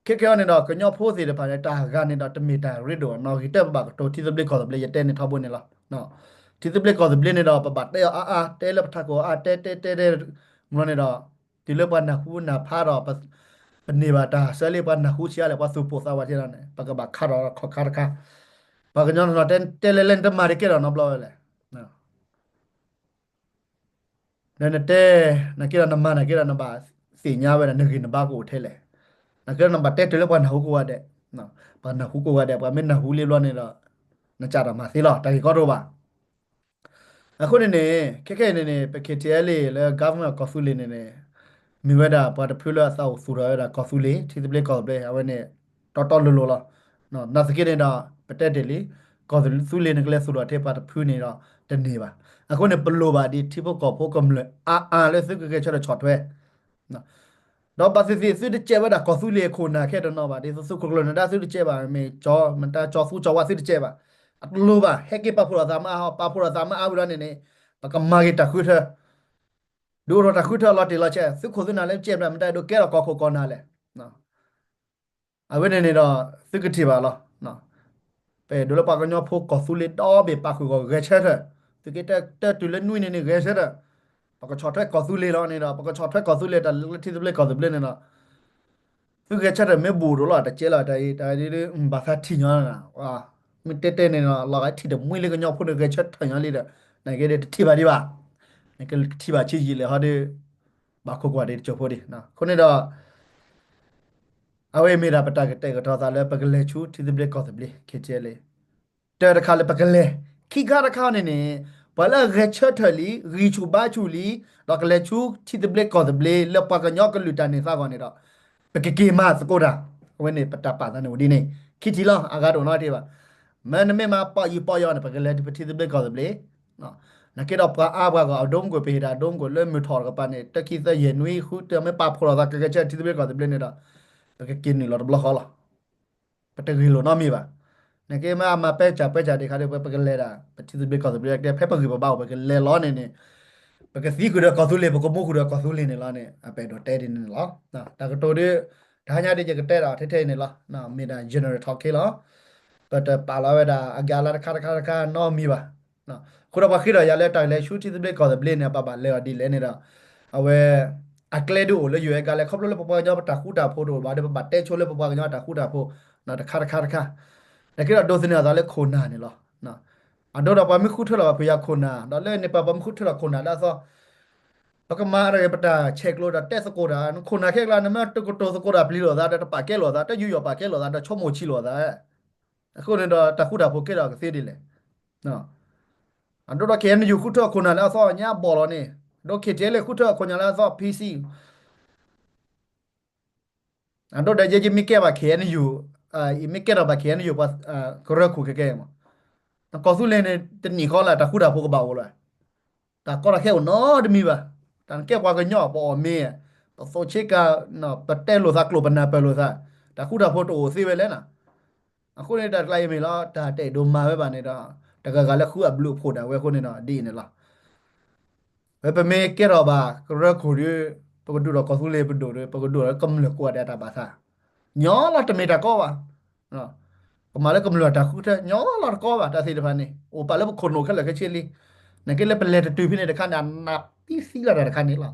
ခဲကဲအံၤန့ၣ်ဒီး ကညီဖိသ့ၣ်တဖၣ်န့ၣ် တၢ်ဂၤန့ၣ်ဒီး တမ့ၢ်တၢ်ရ့ဒိၣ်နီၣ်ဂံၢ်တၢ ပဘၣ်ကတိၤထံသဘျ့ကီၢ်သဘျ့ ယတဲန့ၣ်ထီဘိန့ၣ်လီၤ. ထံသဘျ့ကီၢ်သဘျ့န့ၣ်ဒီး ပဘၣ်တဲအီၤအါအါ တဲလၢပထးခိၣ်အါ တဲတဲတဲတဲ မ့ၢ်န့ၣ်ဒီး တုၤလၢပှၤနၢ်ဟူနၢ်ဖးဒီး ပန့ၢ်ဘၣ်တၢ်ဆၢလံ ပှၤနၢ်ဟူဆံးအါလဲၣ် ပှၤသူၣ်ပိာ်သးဝးထံလီၤန့ၣ် ပကဘၣ်ခးဒီးခီၣ်ခါတခါ ပှၤကညီတနီၤတဲလဲၣ်လဲၣ် နတမၤတကဲဒီးနီတဘျီဝဲလဲၣ်. ဒီးနတဲ နာ်က့ဒီးနမၤနာ်က့ဒီး နဘၣ်သ့ၣ်ညါဝဲဒၣ် နဂံၢ်နဘါကအိၣ်ထဲလဲၣ်. နာ်က့ဒီးနဘၣ်တဲတုၤလၢပှၤနၢ်ဟူကိးဂၤဒဲး, ပှၤနၢ်ဟူကိးဂၤဒဲး ပှၤမ့ၢ်နၢ်ဟူလံဘျီန့ၣ်ဒီး နစးတၢ်မၤသ့လီၤ တၢ်ဂ့ၢ်ကီတအိၣ်ဘၣ်. အဃိန့ၣ်န့ၣ် ခဲခဲအံၤန့ၣ်န့ၣ် ပ K T L A လၢ government ကီၢ်သူလ့ၤန့ၣ်န့ၣ် မ့ၢ်ဝဲဒၣ်ပှၤတဖုလၢအသးအိၣ်သူၣ်ထီၣ်ဝဲဒၣ်ကီၢ်သူလ့ၤ ထံသဘျ့ကီၢ်သဘျ့ အဝဲန့ၣ် တီတီလိၤလိၤလီၤ. နာ်သက့န့ၣ်ဒီး ပတဲတ့ၢ်လံ ကီၢ်သူလ့ၤန့ၣ် ကလဲၤသူၣ်ထီၣ်ထဲပှၤတဖုန့ၣ်ဒီးတန့ၢ်ဘၣ်. အဃိန့ၣ် ပလိၣ်ဘၣ်ဒ်ထံဖိကီၢ်ဖိကမျၢၢ်အါအါလၢသုကဂဲၤဆၢထၢၣ်ဆီၣ်ထွဲ ဒီးဘၣ်သ့ၣ်သ့ၣ်သုတကဲးဝဲဒၣ်ကီၢ်သူလ့ၤအခိၣ်နၢ်ခဲတနီၤဘၣ် ဒ်သိးသုးခိၣ်ကျၢၢ်နဒါ သုတကဲးဘၣ် မ့ၢ်ကၠီ မတၤကၠီသူကၠီဝါသုတကဲးဘၣ်. အတလိၣ်ဘၣ် ဟဲက့ၤပာ်ဖှိၣ်ထီၣ်သးမ့ၢ်အါ ပာ်ဖှိၣ်ထီၣ်သးမ့ၢ်အါဝံၤလီၤန့ၣ်န့ၣ် ပကမၤက့ၤတၢ်ဃုထၢ ဒုးအိၣ်ထီၣ်တၢ်ဃုထၢလီၤတံၢ်လီၤဆဲး သုးခိၣ်သုးနၢ်လၢကဲးဘျၣ် မတၤအဲၣ်ဒိးကဲထီၣ်ကီၢ်ခိၣ်ကီၢ်နၢ်လဲၣ်. အဝဲန့ၣ်န့ၣ်ဒီး သုကထံၣ်ဘၣ်လီၤ. ပအဲၣ်ဒိးလၢပှၤကညီဖိကီၢ်သူလ့ၤဒီဘ့ၣ်ပာ်ဃုာ်ဂီၢ်ဂဲၤဆၢထၢၣ် သုက့ၤတၢ်တုၤလၢနွံန့ၣ်န့ၣ်ဂဲၤဆၢထၢၣ် ပကဆီၣ်ထွဲကီၢ်သူလ့ၤလီၤန့ၣ်ဒီး ပကဆီၣ်ထွဲကီၢ်သူလ့ၤတၢ်လၢထံသဘျ့ကီၢ်သဘျ့န့ၣ်ဒီး သုဂဲၤဆၢထၢၣ်မ့ၢ်ဘူးဒိၣ်လီၤ တကဲးလီၤ တၢ်အံၤဒ်ဘၣ်သးထံၣ်ညီ မ့ၢ်တဲတဲန့ၣ်ဒီး လီၤဂာ်ထံၣ်တမှံလၢကညီဖိန့ၣ်ဂဲၤဆၢထၢၣ်ညီလံဒီး နကဲဒ်တထံၣ်ဘၣ်ဒံးဘၣ်. နကထံၣ်ဘၣ်ဆံးယံာ်လဲၣ်ဟီဒီး ဘၣ်ခိၣ်ကွၢ်ဒ်တကၠိၤဖိဒံး အဃိန့ၣ်ဒီး အဝဲမ့ၢ်ဒၣ်ပတၢ်ကတဲာ်ကတီၤသးလၢပကလဲၤဆူထံသဘျ့ကီၢ်သဘျ့ K T L A တၢတခါလၢပကလဲၤ ခံခါတခါန့ၣ်န့ၣ် ပှၤလၢအဂဲၤဆၢထၢၣ်လံ ဂံၢ်ဆူၣ်ဘါဆူၣ်လံ ဒီးကလဲၤဆူထံသဘျ့ကီၢ်သဘျ့လၢပှၤကညီကလုာ်တၢ်န့ၢ်သါဂီၢ်န့ၣ်ဒီး ပကက့ၤမၤသကိးတၢ် အဝဲန့ၣ်ပတၢ်ပာ်သးန့ၣ်အိၣ်ဒ်န့ၣ် ခံထံၣ်လီၤ အဂၤတအိၣ်နီတထံၣ်ဘၣ်. မ့နမ့ၢ်မၤပီၣ်ယံၤပီၣ်ယီၤန့ၣ် ပကလဲၤတုၤပထံသဘျ့ကီၢ်သဘျ့ နာ်က့ဒီးပှၤအါပှၤဂီၢ် အဒိမုၢ်ကိၣ် ပဟ့ၣ်တၢ်ဒိမုၢ်ကိၣ်လၢမုၢ်ထီၣ်တကပၤန့ၣ် တခံသၢယဲၢ်နွံဃုတၢ် မ့ၢ်ပာ်ဖှိၣ်လိာ်သးကဂဲၤဆၢထံသဘျ့ကီၢ်သဘျ့န့ၣ်ဒီး ပကက့ၤနုာ်လီၤတဘျီဃီလီၤ. ပတဂ့ၢ်လိာ်နီတမံၤဘၣ်. နာ်က့မ့ၢ်အမၤပဲစၢ်ပဲစၢ်ဒံးခါဒီး ပကလဲၤဒၣ် ပထံသဘျ့ကီၢ်သဘျ့ ဖဲပဂံၢ်ပဘါအိၣ် ပကလဲၤလီၤန့ၣ်န့ၣ် ပကသံကွံာ်ဒီးကီၢ်သူလ့ၤ ပကမူကွံာ်ဒီးကီၢ်သူလ့ၤန့ၣ်လီၤန့ၣ် အပအဲၣ်ဒိးတဲဒ်န့ၣ်လီၤ. တၢ်ကတိၤဒ် တဟါညါဒ်ယကတဲဒီးထဲထဲအံၤန့ၣ်လီၤ. မ့ၢ်ဒၣ် general talk လီၤ. ပတပာ်လီၤဝဲဒၣ်အကလးတခါတခါတခါနီတမံၤဘၣ်. အဃိဒီးပှၤဃ့ဒီးယၤလၢတၢ်လဲၤဆူထံသဘျ့ကီၢ်သဘျ့န့ၣ် အဘၣ်ဘၣ်လဲၤအီၤဒ်လဲၣ်န့ၣ်ဒီး အဝဲ အကျဲဒုးအိၣ်လၢယိၤအဲကါလဲၣ် ခီဖျိလၢပပှၤကညီပတၢ်ဃူတၢ်ဖိးတအိၣ်ဘၣ်ဒီး ပဘၣ်တဲဆိလၢပပှၤကညီတၢ်ဃူတၢ်ဖိး တခါတခါတခါ နာ်က့ဒီးဒိးသန့ၤအသးလၢခိၣ်နၢ်န့ၣ်လီၤ. အဒိဒီးပှၤမ့ၢ်ဃုထၢလီၤဘၣ်ဖုးယၤခိၣ်နၢ် ဒီးလၢန့ၣ်ပှၤမ့ၢ်ဃုထၢလီၤခိၣ်နၢ်လၢအသီ ပကမၤတဂ့ၤ ပတၢ်ဆဲးကျိးဒီးတဲသကိးတၢ် နခိၣ်နၢ်ခဲကျါ နမ့ၢ်တကတိၤသကိးတၢ်ပျံၤလိာ်သးဒီး တပာ်ကဲလိာ်သး တယူးယီၣ်ပာ်ကဲလိာ်သး ဒီးဆိကမိၣ်ဆံးလိာ်သး အဃိန့ၣ်ဒီးတၢ်ဃူတၢ်ဖိးကဲထီၣ်ကသ့ဒ်လဲၣ်. အဒိဒီး ခဲအံၤနယူၤ ဃုထၢခိၣ်နၢ်လၢအသီညါဘီၣ်လီၤန့ၣ် အဒိ ခဲအံၤလၢဃုထၢခိၣ်နၢ်လၢအသီ ဖံစံ အဒိဒီးယဲယမ့ၢ်ကဲဘၣ် ခဲအံၤနယူၤ ယမ့ၢ်ကဲထီၣ်ဘၣ် ခဲအံၤနယူၤ ပှၤကရၢခိၣ်ခဲကဲမး နကီၢ်သူလ့ၤန့ၣ် တနံၣ်ဃီလၢတၢ်ဃူတၢ်ဖိးကဘၣ်အိၣ်လီၤ. တၢ်ကီတၢ်ခဲအိၣ်နီတမံၤဘၣ်. တၢ်နကဲပှၤကညီ ပအီၣ်မ့ၤ ပသိးဆ့ကၤ ပတဲလိာ်သးကျိာ် ပနၢ်ပၢၢ်လိာ်သး တၢ်ဃူတၢ်ဖိးတအိၣ်သ့ဝဲလဲၣ်န့ၣ်. အဃိန့ၣ်တၢ်ကျါအံၤမ့ၢ်လီၤ တၢ်တအဲၣ်ဒိးမၤဝဲဘၣ်န့ၣ်ဒီး တဂၤဂၤလၢဃုအဘျုးအဖှိၣ်ဒၣ်ဝဲအဃိန့ၣ်ဒီး ဒ်အံၤန့ၣ်လီၤ. ဝဲပမ့ၢ်ကဲထီၣ်ဘၣ်ကရၢခိၣ်ဒီး ပကဒုးဒီးကီၢ်သူလ့ၤပဒိၣ်ဒီး ပကဒုးဒီးကမျၢၢ်ကိးဂၤဒဲးအတၢ်ဘၣ်သး ညီလီၤ တမ့ၢ်တၢ်ကီဘၣ်. ကမၤလၢကမျၢၢ်တၢ်ဃုထၢ ညီလီၤတကီဘၣ် တၢ်သ့ၣ်တဖၣ်န့ၣ် အိၣ်ပာ်လၢပခိၣ်နူာ်ခဲလၢာ်ခဲဆ့လံ. နာ်က့လၢပလဲၤတတုၤဖဲန့ၣ်တခါန့ၣ် အနၢ်သံသံလီၤတၢ်တခါန့ၣ်လီၤ.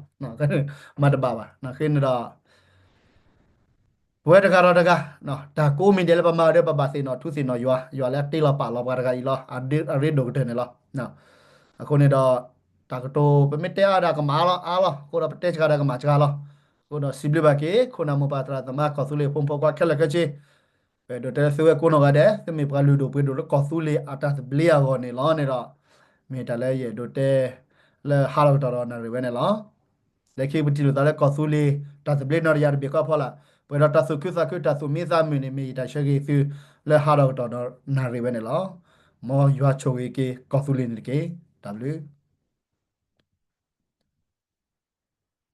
မၤတဘၣ်ဘၣ် နာ်က့န့ၣ်ဒီး ပဝဲတဂၤဒီးတဂၤ တၢ်ကိးမံၤဒဲးလၢပမၤအီၤဒီး ပဘၣ်သ့ၣ်နီၣ်ထူသ့ၣ်နီၣ်ယွၤ ယွၤလၢအတ့လီၤပာ်လီၤပှၤတဂၤအံၤလီၤ. အရ့ဒိၣ်ကတၢၢ်န့ၣ်လီၤ. အဃိန့ၣ်ဒီး တၢ်ကတိၤပမ့ၢ်တဲအါဒၣ်ကမၣ်လီၤအါလီၤ အဃိဒီးပတဲစှၤဒီးကမၣ်စှၤလီၤ. အဃိဒီးစံးဘျုးဘၣ်က့ၤ ခိၣ်နၢ်မိၢ်ပၢ်သရၣ်သမါကီၢ်သူလ့ၤဖိမုၣ်ဖိခွါခဲလၢာ်ခဲဆ့ ပအဲၣ်ဒိးတဲသုဝဲကိးနီၢ်ဂၤဒဲး သုမ့ၢ်ပှၤလုၢ်ဒိၣ်ပှ့ၤဒိၣ်လၢကီၢ်သူလ့ၤအတၢ်သဘျ့အဂီၢ်န့ၣ်လီၤန့ၣ်ဒီး မ့ၢ်တၢ်လၢယအဲၣ်ဒိးတဲ လၢဟါလီၤကတီၢ်ဒီးနၣ်ရံၣ်ဝဲန့ၣ်လီၤ. လၢခံပထံၣ်လိာ်သးလၢကီၢ်သူလ့ၤ တၢ်သဘျ့နီၢ်တယၢ်တဘ့ၣ်ဃီအဖီလာ် ပှဲၤဒီးတၢ်သူၣ်ခုသးခု တၢ်သူၣ်မံသးမုာ်န့ၣ် မ့ၢ်ယတၢ်ဆၢဂ့ၤသု လၢဟါလီၤကတီၢ်ဒီးနၣ်ရံၣ်ဝဲန့ၣ်လီၤ. မ်ယွၤဆိၣ်ဂ့ၤက့ၤကီၢ်သူလ့ၤန့ၣ်တက့ၢ်. တၢ်ဘျုး